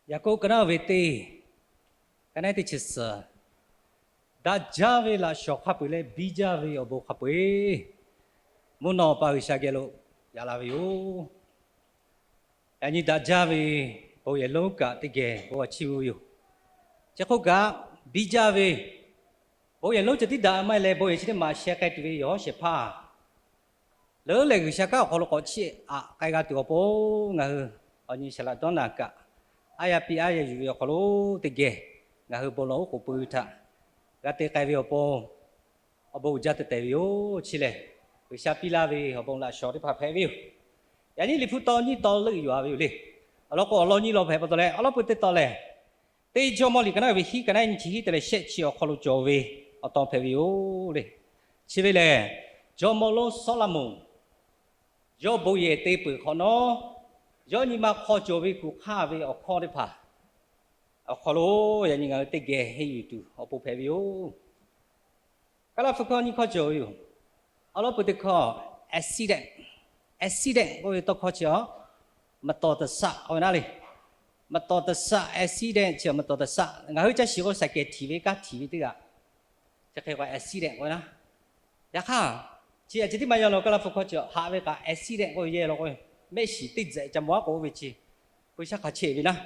Yaˍkoˆ ka naˉ ve teˇ, ka naˉ teˇ chi suhˍ, daꞈ jaˇ ve laꞈ shawˍ hk'a peu-eˬ leh biˇ jaˇ ve awˬ bon hk'a peu-eˬ, mvuhˇ naw pa G'uiˬsha geh lo yaꞈ la ve yoˬ. Yaꞈ nyi daꞈ jaˇ ve bon yehˬ lonˉ kaꞈ teˇ geh bon a chiˇ mvuh ve yoˬ. Chi hk'oˆ kaꞈ, biˇ jaˇ ve bon yehˬ lonˉ ceh tiˉ daꞈ maˇ heˆ leh, bon yehˬ chi teˇ maꞈ sheh k'ai tuˬ ve yawˬ hawˉ shehˍ hpaˇ leuˉ leh G'uiˬsha kanˉ awˬ hk'aw lo k'awꞈ chiˇ aꞈ k'ai g'a tuˬ awˬ pon, ngaˬ hui awˬ nyi Saˍ laꞈ dawˇ naˬ kaꞈ, aˉ yaˇ piˇ aˉ yaˇ yuˬ ve awˬ hk'aw lo teˇ geh ngaˬ hui bon lawˬ oˉ k'oˍ pui ve htaꞈ g'a te k'ai ve awˬ pon, awˬ bon uiˍ jaˇ te tehˬ ve yoˬ. Chi lehˬ, G'uiˬsha piˇ laˇ ve awˬ bon laꞈ shawˍ teˇ hpaˍ hpehꞈ ve yoˬ. Yaꞈ nyi Liꞈ hpu taw nyiˇ taw leuˆ yuˬ a ve yoˬ le. Awˬ lawn k'o, awˬ lawn nyiˇ lawn hpehꞈ pa taw leh, awˬ lawn peu teˇ taw lehˬ, teˇ Jawˇmawˇ liꞈ ka naˉ ve hiˉ, ka naˉ nyiˇ chi hiˉ te leh shehˆ chi awˬ hk'aw lo cawˬ ve awˬ taw hpehꞈ ve yoˬ le. Chi ve lehˬ, jawˇmawˇ lonˉ Sawˉlaꞈmonˍ yawˇ bon yehˬ te peuˬ hk'awꞈ nawˉ, yawˇ nyi ma hk'aw cawˬ ve kuˬ hk'aˇ ve awˬ hkawˇ teˇ hpaˍ awˬ hk'aw lo yaꞈ nyi ngaˬ hui teˇ geh henˇ yuˬ tuˬ awˬ pon hpehꞈ ve yoˬ. Kaˉ laˇ hpu hkawˇ nyiˇ hkawˇ cawˬ ve yoˬ. Awˬ lawn peu teˇ hkawˇ, accident, accident k'oˆ ve tawˇ hkawˇ chi a, maˍ tawˍ taˍ saˆ k'oˆ ve naˉ le. Maˍ tawˍ taˍ saˆ, accident chi a maˍ tawˍ taˍ saˆ. Ngaˬ hui caˇ shiˍ k'o, saˍ kehˍ htiˍ ve kanˉ htiˍ ve teˇ g'aˇ chi hk'e k'o accident k'oˆ ve naˉ. Yaꞈ hk'aˇ, chi a ceh tiˉ maˇ yaw law, Kaˉ laˇ hpu hkawˇ chi haꞈ ve kaꞈ accident k'oˆ ve yehˬ law k'o, mehˆ shiˍ teˇ tzuhꞈ ca mawˬ aˉ k'oˆ ve chi, G'uiˬsha hk'aˬ chehˇ ve naˉ.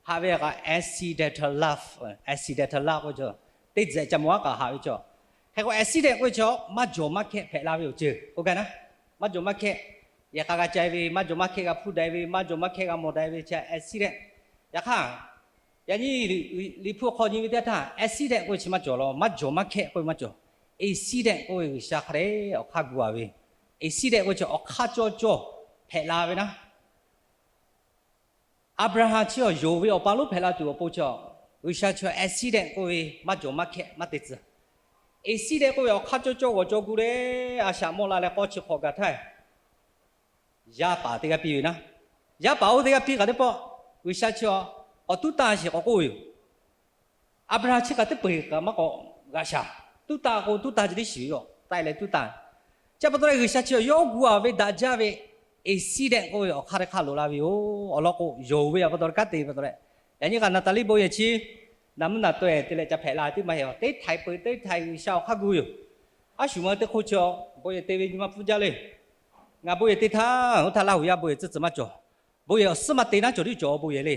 Haꞈ ve kaꞈ accidental love, accidental love k'oˆ ve chaw, teˇ tzuhꞈ ca mawˬ aˉ kaꞈ haꞈ ve chaw. Hk'e k'o accident k'oˆ ve chaw maˇ jawˬ maˇ hkehˆ hpehꞈ la ve awˬ ceuˬ k'oˆ gaˇ naˉ. Maˇ jawˬ maˇ hkehˆ, yehˬ k'a g'a ca ve, maˇ jawˬ maˇ hkehˆ g'a hpuˇ daꞈ ve, maˇ jawˬ maˇ hkehˆ g'a mawˬ daꞈ ve chi accident. Yaꞈ hk'aˇ, yaꞈ nyi Liꞈ hpu hk'aw nyi ve teˇ htaˇ, accident k'oˆ ve chi maˇ cawˬ law, maˇ jawˬ maˇ hkehˆ k'oˆ ve maˇ cawˬ. Accident k'oˆ ve G'uiˬsha hk'a dehꞈ awˬ hk'aˇ gu a ve, accident k'oˆ ve chi awˬ hk'aˇ cawˇ cawˇ hpehꞈ la ve naˉ. Aˍbraˍhanˍ chi awˬ yonˍ ve awˬ pa lonˉ hpehꞈ la tuˬ awˬ pon chi, G'uiˬsha chi accident k'oˆ ve maˇ jawˬ maˇ hkehˆ maˇ te tcuh. Accident k'oˆ ve awˬ hk'aˇ cawˇ cawˇ g'awˬ cawˇ gu leh a shaꞈ mawˇ la leh k'awˇ chi hk'awꞈ gaˬ htaˇ, yaˇ paˍ teˇ g'aˇ piˇ ve naˉ. Yaˇ paˍ oˇ teˇ g'aˇ piˇ kaꞈ teˇ pawˆ, G'uiˬsha chi k'awꞈ tuˉ tanˇ sheˍ k'awꞈ k'oˆ ve yoˬ. Aˍbraˍhanˍ chi kaꞈ teˇ peu-eˬ kaꞈ maˇ k'awꞈ g'aꞈ shaˍ. Tuˉ tanˇ k'o tuˉ tanˇ ceh tiˉ shiˍ ve yoˬ. Taiˍ leh tuˉ tanˇ. Chi pa taw leh G'uiˬsha chi yawˇ gu a ve daꞈ jaˇ ve accident k'oˆ ve awˬ hk'aˇ teˇ hk'aˇ loꞈ la ve yoˬ. Awˬ lawn k'o, yonˍ ve a pa taw leh kanˉ te ve pa taw leh, yaꞈ nyi kaꞈ naˍ taˍ liˇ bon yehˬ chi naˍ mvuhˇ naˍ taweh te leh ca hpehꞈ la teˇ maˇ heˆ. Teˇ htaiˍ peuˬ teˇ htaiˍ G'uiˬsha awˬ hk'aˇ gu ve yoˬ. Aˉ shuˍ ma teˇ hk'oˆ chi bon yehˬ te ve nyi ma pfuhˇ jaˇ le. Ngaˬ bon yehˬ te htaˇ, oˇ htaˇ Laˇ huˍ yaˇ bon yehˬ tcuhˇ tcuhˬ maˇ cawˬ. Bon yehˬ awˬ suhˉ maˇ te naˉ cawˬ tiˉ cawˬ awˬ bon yehˬ le.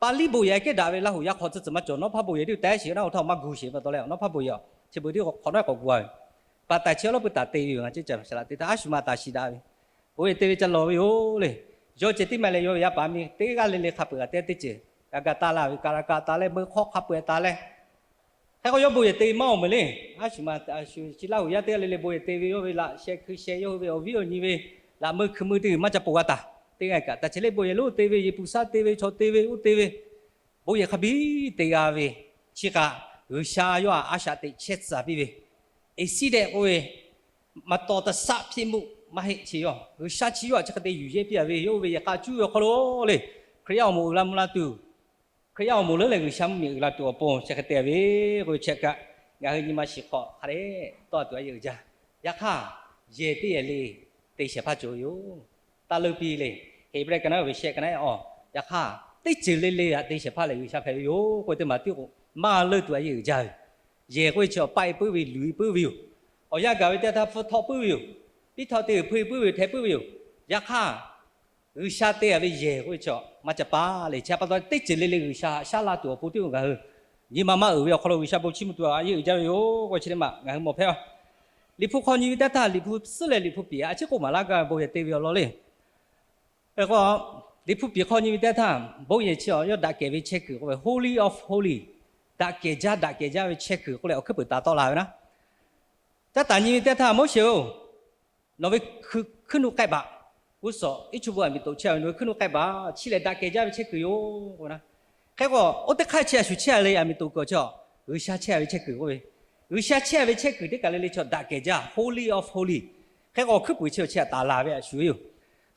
Paˍ liˇ bon yehˬ a kehˉ daꞈ ve Laˇ huˍ yaˇ hk'aw tcuhˇ tcuhˬ maˇ cawˬ. Nawˉ hpaˇ bon yehˬ tiˉ tehˉ sheˍ naˉ, oˇ htaˇ maˇ gu sheˍ pa taw leh, nawˉ hpaˇ bon yehˬ chi beuꞈ tiˉ hk'awꞈ nawˉ k'awꞈ gu a ve. Paˍ taˍ chi awˬ lawˉ pui taˍ te ve yoˬ. Ngaˬ ceˇ ca shaˍ laꞈ te htaˇ aˉ shuˍ ma taˍ shiˍ daꞈ ve, bon yehˬ te ve ca lawˬ ve yoˬ le. Yawˇ ceh tiˉ maˇ leh yawˇ ve yaˇ paˍ miˇ teˇ g'aˇ le le hk'a peuˬ kaꞈ teˇ g'aˇ teˇ ceuˬ g'a ga taˇ la ve, kaˍ laˍ kaꞈ taˍ leh, meuˇ hk'awˇ hk'a peuˬ taˍ leh, hk'e k'o yawˇ bon yehˬ te ve maˇ awˬ meuˍ le. Aˉ shuˍ ma, shu chi Laˇ huˍ yaˇ teˇ g'aˇ le le bon yehˬ te ve, yawˇ ve laꞈ sheh hkui sheh, yawˇ hui ve awˬ viˉ awˬ nyi ve laꞈ meuˇ hkui meuˇ teˇ g'uiˬ maˇ ca poˬ g'a taˍ. Teˇ g'aˇ kaꞈ taˇ chehˇ le, bon yehˬ lonˉ te ve, yehˬ puˍ saˉ te ve, chaw te ve, oˇ te ve, bon yehˬ hk'a biˇ te g'a ve, chi kaꞈ G'uiˬsha yawˇ htaꞈ a shaꞈ teꞈ chehˇ tcuh piˇ ve, accident k'oˆ ve maˍ tawˍ taˍ saˆ hpiˇ muˆ maˇ heˆ. Chi yawˇ G'uiˬsha chi yawˇ htaꞈ chi hk'e te yuˬ yehˇ piˇ a ve, yawˇ hui ve yehˬ k'a cuˉ ve awˬ hk'aw lo le, Hkriꞈ yaˇ awˬ moˍ uiˍ la mvuh la tuˬ, Hkriꞈ yaˇ awˬ moˍ leuˉ leh G'uiˬsha mvuhˇmiˬ uiˍ la tuˬ awˬ pon chi hk'e te ve k'oˆ ve chehˇ kaꞈ, ngaˬ hui nyi ma shiˍ hk'awꞈ hk'a dehꞈ tawˇ a tuˬ a yehˬ uiˍ jaˇ. Yaꞈ hk'aˇ, yehˬ teˇ yehˬ le te shehˍ hpaˇ cawˬ ve yoˬ. Taˇ leuˇ piˇ le. Heˍbrehˇ ka naˉ ve shehˆ ka naˉ awˬ, yaꞈ hk'aˇ teˇ ceuˬ le le htaꞈ te shehˍ hpaˇ lehˬ G'uiˬsha hpehꞈ ve yoˬ k'oˆ ve teˇ maˬ tiˉ k'o, maˇ leuˇ tuˬ a yehˬ uiˍ jaˇ ve. Yehˬ k'oˆ ve chi paˆ e puiˉ ve, luˬ e puiˉ ve yoˬ. Awˬ yanˇ gaˬ ve teˇ htaˇ hpu htawˆ puiˉ ve yoˬ. Piˇ htawˆ te uiˍ hpu e puiˉ ve yoˬ, hteh puiˉ ve yoˬ. Yaꞈ hk'aˇ, G'uiˬsha te a ve yehˬ k'oˆ ve chi maˇ ca paˇ le. Chi pa taw teˇ ceuˬ le le G'uiˬsha haꞈ shaˉ la tuˬ awˬ pon tiˉ ngaˬ hui nyi ma maˇ uiˍ ve awˬ hk'aw lo G'uiˬsha bon chiˇ mvuh tuˬ a yehˬ uiˍ jaˇ ve yoˬ k'oˆ ve chi teˇ maˬ ngaˬ hui mawˬ hpehˇ a. Liꞈ hpu hk'aw nyi ve teˇ htaˇ, Liꞈ hpu suhˉ leh Liꞈ hpu piˍ a ciˉ k'oˆ maˍ laˇ gaˇ ve bon yehˬ te ve awˬ lawn le. Hk'e k'o, Liꞈ hpu piˍ hk'aw nyi ve teˇ htaˇ, bon yehˬ chi a yawˇ daꞈ kehˬ ve chehˇ kuiˬ k'oˆ ve, Holy of Holy, daꞈ kehˬ jaˇ daꞈ kehˬ jaˇ ve chehˇ kuiˬ k'oˆ leh awˬ hkuiˉ puiˍ taˍ tawˆ la ve naˉ. Caˉ taˍ nyi ve teˇ htaˇ, Moˉseˍ-oˬ, nawˬ ve hkuiˉ nuˆ k'ehˆ baꞈ. G'uˇ suhˍ Eˇjiˇtuꞈ aˬ miˍ toꞈ chehˇ ve nawˬ ve hkuiˉ nuˆ k'ehˆ baꞈ. Chi lehˬ daꞈ kehˬ jaˇ ve chehˇ kuiˬ yoˬ k'oˆ ve naˉ. Hk'e k'o, oˇ teˇ hk'aˇ chi a shu chehˇ a le, aˬ miˍ toꞈ kuiˬ chi, G'uiˬsha chehˇ a ve chehˇ kuiˬ k'oˆ ve, G'uiˬsha chehˇ a ve chehˇ kuiˬ teˇ kaˬ le le chi daꞈ kehˬ jaˇ, Holy of Holy. Hk'e k'o, awˬ hkuiˉ puiˍ chi chi htaꞈ taˍ la ve a shu ve yoˬ.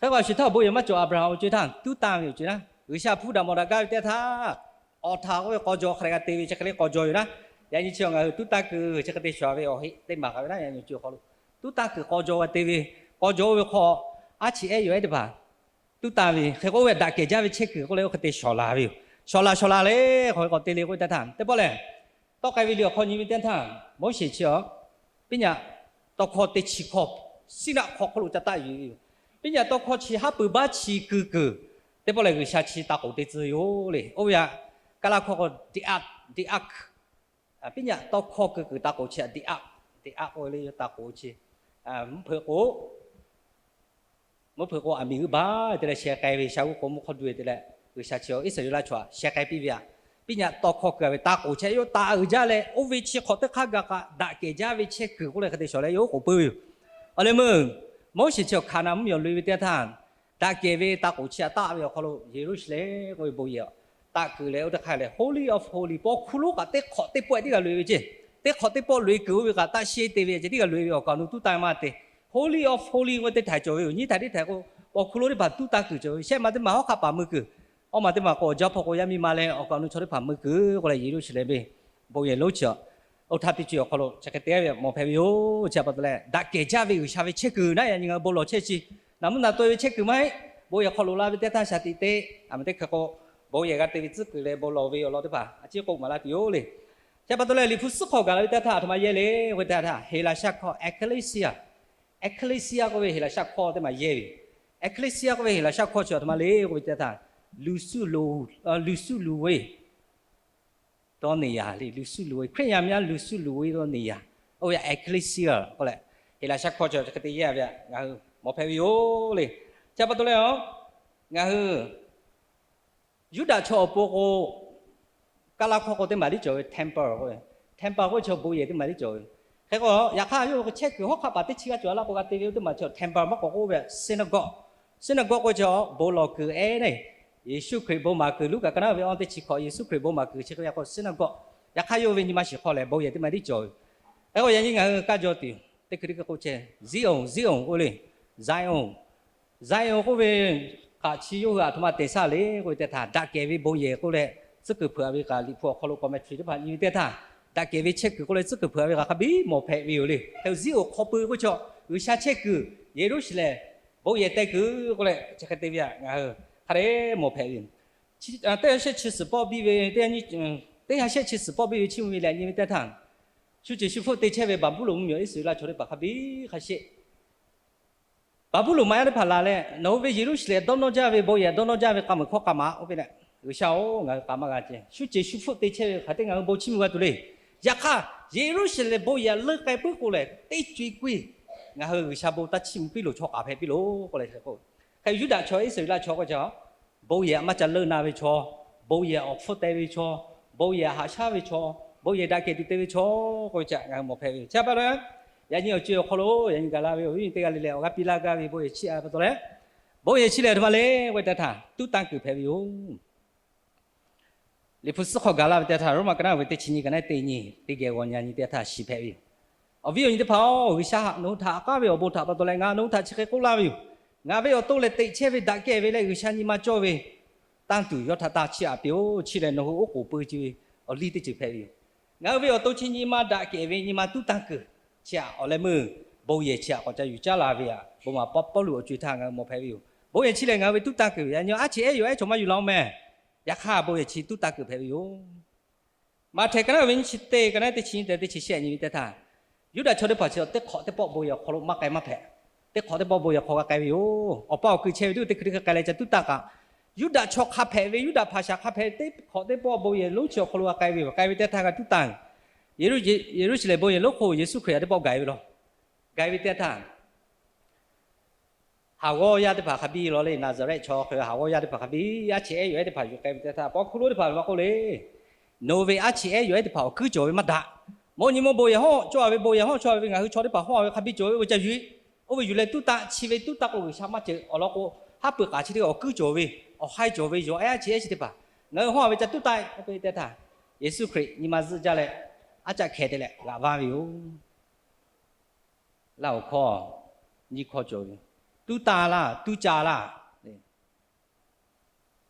Hk'e k'o, a shu htaˇ awˬ bon yehˬ maˇ cawˬ, Aˍbraˍhanˍ awˬ co e htaˇ tuˉ tanˇ ve awˬ co e naˉ, G'uiˬsha hpuˇ daꞈ mawˬ daꞈ gaˇ ve teˇ htaˇ, awˬ htaꞈ k'oˆ ve k'aw jaw hk'a dehꞈ g'a te ve chi hk'e le k'aw jaw yoˬ naˉ. Yaꞈ nyi chi ngaˬ hui tuˉ tanˇ kuiˬ chi hk'e te shawˍ ve awˬ heˆ teˇ maˬ k'a ve naˉ, yaꞈ nyi awˬ co e hk'aw lo tuˉ tanˇ kuiˬ k'aw jaw g'a te ve, k'aw jaw oˇ ve hk'aw aˉ chi ehˉ yaw ehˉ teˇ hpaˍ tuˉ tanˇ ve, hk'e k'o oˇ ve daꞈ kehˬ jaˇ ve chehˇ kuiˬ k'oˆ leh oˇ hk'e te shawˍ la ve yoˬ. Shawˍ laˬ shawˍ laˬ le, hk'aw k'awꞈ te le k'oˆ ve teˇ htaˇ, teˇ pawˆ lehˬ, tawˆ k'ai ve liꞈ awˬ hk'aw nyi ve teˇ htaˇ, Moˉseˍ chi a, piˇ nyaꞈ tawˇ hkawˇ teˇ chi hkawˇ, Siˉnaˆ hk'aw hk'oˆ lo ca taˆ yuˬ ve yoˬ. Piˇ nyaꞈ tawˇ hkawˇ chi haˉ pui baˆ chi keu kuiˬ, teˇ pawˆ lehˬ G'uiˬsha chi ta k'oˍ te tcuh yoˬ le. Oˇ ve a, Kaˇlaˇ hkawˇ k'o the ark, the ark. Piˇ nyaꞈ tawˇ hkawˇ keu kuiˬ ta k'oˍ chi a, the ark, the ark k'oˆ ve le, ta k'oˍ chi, mvuhˇ hpeuꞈ k'o mvuhˇ hpeuꞈ k'o aˬ miˍ g'uiˇ baˬ te leh sheh k'ai ve, sha g'uˇ k'o mvuhˇ hk'awˇ du ve te leh, G'uiˬsha chi Iˉsaˍreˍlaˆ chaw htaꞈ sheh k'ai piˇ ve a. Piˇ nyaꞈ tawˇ hkawˇ keu a ve ta k'oˍ chi yawˇ taˍ uiˍ jaˇ leh, oˇ ve chi hk'awꞈ teˇ hk'aˇ gaˬ kaꞈ daꞈ kehˬ jaˇ ve chehˇ kuiˬ k'oˆ leh hk'e te shawˍ leh yawˇ oˉ k'oˍ peuˬ ve yoˬ. Awˬ leh meuˇ Moˉseˍ chi awˬ Hkaˍnanˍ mvuhˇmiˬ awˬ loꞈ-e ve teˇ yanˇ htaˇ, daꞈ kehˬ ve ta k'oˍ chi htaꞈ taˆ ve awˬ hk'aw lo Yeˍruˆsaˍlehnˍ k'oˆ ve bon yehˬ taˆ kuiˬ leh oˇ teˇ hk'aˇ lehˬ Holy of Holy, paw hkuˇ lonˉ kaꞈ teˇ hk'awꞈ teˇ pawˆ teˇ g'aˇ loꞈ-e ve ceˇ. Teˇ hk'awꞈ teˇ pawˆ loꞈ-e kuiˬ oˇ ve kaꞈ taˆ shehˇ te ve ceˇ, teˇ g'aˇ loꞈ-e ve awˬ kaꞈ awˬ nu tuˉ tanˇ maˇ te. Holy of Holy k'oˆ ve teˇ htaiˍ cawˬ ve yoˬ. Nyiˇ htaiˍ teˇ htaiˍ k'o, paw hkuˇ lonˉ teˇ hpaˍ tuˉ tanˇ kuiˬ cawˬ ve. Shehˆ ma teˇ maˬ hawˉ hk'aˆ paˍ mui kuiˬ, awˇ ma teˇ maˬ k'o awˬ jaˇ hpawˇ k'o yaˇ miˇ ma leh awˬ kaꞈ awˬ nu chaw teˇ hpaˍ mui kuiˬ k'oˆ leh Yeˍruˆsaˍlehnˍ ve bon yehˬ lonˉ chi a, oˇ htaˇ teˇ co awˬ hk'aw lo chi hk'e te ve mawˬ hpehꞈ ve yoˬ. Chi pa taw leh daꞈ kehˬ jaˇ ve G'uiˬsha ve chehˇ kuiˬ naˉ yaꞈ nyi ngaˬ hui bon lawˬ chehˇ chi, naˬ mvuhˇ naˬ taweh ve chehˇ kuiˬ maˇ heˆ. Bon yehˬ hk'aw loꞈ la ve teˇ htaˇ shaˍ tiꞈ te, aˬ miˍ teˇ hk'e k'o, bon yehˬ g'a te ve tcuhˉ kuiˬ leh bon lawˬ ve awˬ lawn teˇ hpaˍ a ciˉ k'oˆ maˍ laˇ tuˬ yoˬ le. Chi pa taw leh Liꞈ hpu suhˉ hk'aw gaˬ la ve teˇ htaˇ aˬ htoꞈ ma yehˇ le k'oˆ ve teˇ htaˇ, Heˍlaˍsaˆ hkawˇ ekklesia, ekklesia k'oˆ ve Heˍlaˍsaˆ hkawˇ teˇ maˬ yehˇ ve yoˬ. Ekklesia k'oˆ ve Heˍlaˍsaˆ hkawˇ chi aˬ htoꞈ ma le k'oˆ ve teˇ htaˇ, luˬ suˆ luˬ, luˬ suˆ luˬ ve dawˇ neˬ yaˬ le, luˬ suˆ luˬ ve, Hkriꞈ yaˇ miˇ luˬ suˆ luˬ ve dawˇ neˬ yaˬ. Oˇ ve a ekklesia k'oˆ leh, Heˍlaˍsaˆ hkawˇ chi hk'e te yehˇ ve a ngaˬ hui mawˬ hpehꞈ ve yoˬ le. Chi pa taw leh a, ngaˬ hui Yuˇdaꞈ chaw awˬ pon k'o, Kaˇlaˇ hkawˇ k'o teˇ maˬ tiˉ cawˬ ve temple k'oˆ ve, temple k'oˆ ve chaw bon yehˬ teˇ maˬ tiˉ cawˬ ve. Hk'e k'o, yaꞈ hk'aˇ yawˇ hui hk'e chehˇ kuiˬ hawˉ hk'aˆ paˍ teˇ chi g'aˇ cawˬ la k'o g'a te ve oˇ teˇ maˬ chi temple maˇ k'awꞈ k'oˆ ve synagogue, synagogue k'oˆ ve chaw bon lawˬ kuiˬ ehˉ neˬ, Yeˍsuˆ Hkriꞈ bon maˍ kuiˬ Luˉkaꞈ ka naˉ ve awˇ teˇ chi hkawꞈ Yeˍsuˆ Hkriꞈ bon maˍ kuiˬ chi hk'e ve k'o synagogue. Yaꞈ hk'aˇ yawˇ ve nyi ma shiˍ hk'aw lehˬ bon yehˬ teˇ maˬ tiˉ cawˬ ve. Hk'e k'o yaꞈ nyi ngaˬ hui kaˇ jaw tuˬ teˇ hkui teˇ hkui k'oˆ chehˇ Ziˍonˍ, Ziˍonˍ k'oˆ le, Ziˍonˍ, Ziˍonˍ k'oˆ ve hk'aˬ chi yawˇ hui aˬ htoꞈ ma te shaˉ le k'oˆ ve teˇ htaˇ, daꞈ kehˬ ve bon yehˬ k'oˆ leh tcuhˉ kuiˬ hpeuꞈ a ve kaꞈ Liꞈ hpu awˬ hk'aw lo commentary teˇ hpaˍ nyi ve teˇ htaˇ, daꞈ kehˬ ve chehˇ kuiˬ k'oˆ leh tcuhˉ kuiˬ hpeuꞈ a ve kaꞈ hk'a biˉ mawˬ hpehꞈ ve yoˬ le. Hk'e Ziˍonˍ hk'aw pui k'oˆ chaw G'uiˬsha chehˇ kuiˬ, Yeˍruˆsaˍlehnˍ bon yehˬ teh kuiˬ k'oˆ leh chi hk'e te ve a ngaˬ hui hk'a dehꞈ mawˬ hpehꞈ ve yoˬ. Teˇ ha shehˆ chi suhˍ pawˆ biˇ ve, teˇ ha shehˆ chi suhˍ pawˆ biˇ ve chiˇ mvuh ve lehˬ nyi ve teˇ htaˇ, shu ceˬ shu hpfuhˆ te chehˇ ve Baˍbuˍlonˍ mvuhˇmiˬ awˬ Iˉsaˍreˍlaˆ chaw teˇ hpaˍ hk'a biˉ hk'a shehˆ Baˍbuˍlonˍ maꞈ yaˇ teˇ hpaˍ laˬ leh, nawˬ hui ve Yeˍruˆsaˍlehnˍ dawˇ nawˇ jaˇ ve bon yehˬ dawˇ nawˇ jaˇ ve k'a muiˬ hkawˇ k'a maꞈ k'oˆ piˇ leh, G'uiˬsha-oˬ, ngaˬ hui k'a maˇ g'a ceh. Shu ceˬ shu hpfuhˆ te chehˇ ve hk'aˬ hk'e te ngaˬ hui bon chiˇ mvuh g'a tuˬ le. Yaꞈ hk'aˇ, Yeˍruˆsaˍlehnˍ bon yehˬ leuˆ k'ai puiˉ k'o lehˬ, teˇ co e kuiˇ ngaˬ hui G'uiˬsha bon taˇ chiˇ mvuh piˇ loˬ chaw k'a hpehꞈ piˇ loˬ k'oˆ leh, hk'e Yuˇdaꞈ chaw Iˉsaˍreˍlaˆ chaw k'oˆ ve, bon yehˬ maˇ ca leuˆ na ve chaw, bon yehˬ awˬ hpfuhˇ te ve chaw, bon yehˬ haꞈ shaˉ ve chaw, bon yehˬ daꞈ kehˬ tuˬ te ve chaw k'oˆ ve chi ngaˬ hui mawˬ hpehꞈ ve yoˬ. Chi pa taw, yaꞈ nyi awˬ co e awˬ hk'aw lo yaꞈ nyi gaˬ la ve awˬ viˉ awˬ nyi teˇ g'aˇ le leh awˬ g'aˇ piˇ laˇ gaˇ ve bon yehˬ chiˇ a pa taw leh, bon yehˬ chi lehˬ aˬ htoꞈ ma le k'oˆ ve teˇ htaˇ tuˉ tanˇ kuiˬ hpehꞈ ve yoˬ. Liꞈ hpu suhˉ hk'aw gaˬ la ve teˇ htaˇ, Roˉmaꞈ ka naˉ ve teˇ chi nyi ka naˉ teˇ nyi teˇ geh g'aw nyi nyi teˇ htaˇ shiˍ hpehꞈ ve yoˬ. Awˬ viˉ awˬ nyi teˇ hpaˍ-oˬ, G'uiˬsha htaꞈ nawˬ hui htaꞈ haꞈ k'aˉ ve awˬ bon htaꞈ pa taw leh ngaˬ nawˬ hui htaꞈ chi hk'e k'oˆ laˇ ve yoˬ. Ngaˬ ve awˬ to lehˬ teꞈ chehˇ ve daꞈ kehˬ ve leh G'uiˬsha nyi ma cawˇ ve tanˇ tuˬ yawˇ htaꞈ taˇ chiˇ aꞈ piˇ-oˬ. Chi lehˬ nawˬ hui oˉ k'oˍ pui ce ve awˬ liˇ teˇ ceuˬ hpehꞈ ve yoˬ. Ngaˬ hui ve awˬ to chi nyi ma daꞈ kehˬ ve nyi ma tuˉ tanˇ kuiˬ chi aꞈ awˬ leh meuˇ bon yehˬ chi aꞈ k'awꞈ ca yuˬ caˉ la ve aꞈ, bon maˍ Pawˇluꞈ awˬ co e htaˇ ngaˬ hui mawˬ hpehꞈ ve yoˬ. Bon yehˬ chi lehˬ ngaˬ hui ve tuˉ tanˇ kuiˬ ve, yaꞈ nyi aˉ chi ehˉ yoˬ ehˉ chaw maˇ yuˬ la-oˬ meh. Yaꞈ hk'aˇ bon yehˬ chi tuˉ tanˇ kuiˬ hpehꞈ ve yoˬ. Maꞈhtehˍ ka naˉ ve nyiˇ chi teˇ ka naˉ teˇ chi nyi tehꞈ teˇ chi shehˆ nyi ve teˇ htaˇ, Yuˇdaꞈ chaw teˇ hpaˍ chi teˇ hk'awꞈ teˇ pawˆ bon yehˬ awˬ hk'aw lo maˇ k'ai maˇ hpehꞈ. Teˇ hk'awꞈ teˇ pawˆ bon yehˬ hk'aw g'a k'ai ve yoˬ. Awˬ pa awˬ kui chehˇ ve teˇ hkui teˇ hkui k'ai leh ca tuˉ tanˇ kaꞈ, Yuˇdaꞈ chaw hk'a hpehꞈ ve, Yuˇdaꞈ hpaˍ shaˍ hk'a hpehꞈ ve teˇ hk'awꞈ teˇ pawˆ bon yehˬ lonˉ chi awˬ hk'aw lo g'a k'ai ve yoˬ. K'ai ve teˇ htaˇ g'a tuˉ tanˇ, Yeˍruˆsaˍlehnˍ bon yehˬ lonˉ hk'oˆ Yeˍsuˆ Hkriꞈ a teˇ pawˆ gaˬ ve law. Gaˬ ve teˇ htaˇ haˍ g'awˇ yaˇ teˇ hpaˍ hk'a biˇ law le. Naˍzaˍrehˆ chaw hk'e haˍ g'awˇ yaˇ teˇ hpaˍ hk'a biˇ, aˉ chi ehˉ yoˬ ehˉ teˇ hpaˍ yuˬ k'ai ve teˇ htaˇ, paw hkuˇ lonˉ teˇ hpaˍ maˇ k'oˆ le. Nawˬ ve aˉ chi ehˉ yoˬ ehˉ teˇ hpaˍ awˬ kuiˉ cawˬ ve maˇ daꞈ. Mawˇ nyi mawˇ bon yehˬ hawˉ cawˇ a ve, bon yehˬ hawˉ cawˇ a ve, ngaˬ hui chaw teˇ hpaˍ hawˉ a ve hk'a biˇ cawˬ ve, oˇ ve ca yuˬ-e. Oˇ ve yuˬ leh tuˉ tanˇ, chi ve tuˉ tanˇ k'o G'uiˬsha maˇ ceuˬ awˬ lawn k'o, haˉ pui k'aꞈ chi teˇ g'aˇ awˬ kuiˉ cawˬ ve, awˬ haiˇ cawˬ ve, yawˬ ehˉ aˉ chi ehˉ chi teˇ hpaˍ ngaˬ hui hawˉ a ve ca tuˉ tanˇ k'oˆ ve teˇ htaˇ, Yeˍsuˆ Hkriꞈ nyi ma zuhˆ jaˇ leh, aˉ caˆ hkeh te leh g'aꞈ vaˇ ve yoˬ. Laˇ awˬ hkawˇ nyiˇ hkawˇ cawˬ ve, tuˉ tanˇ laˇ, tuˉ caˇ laˇ.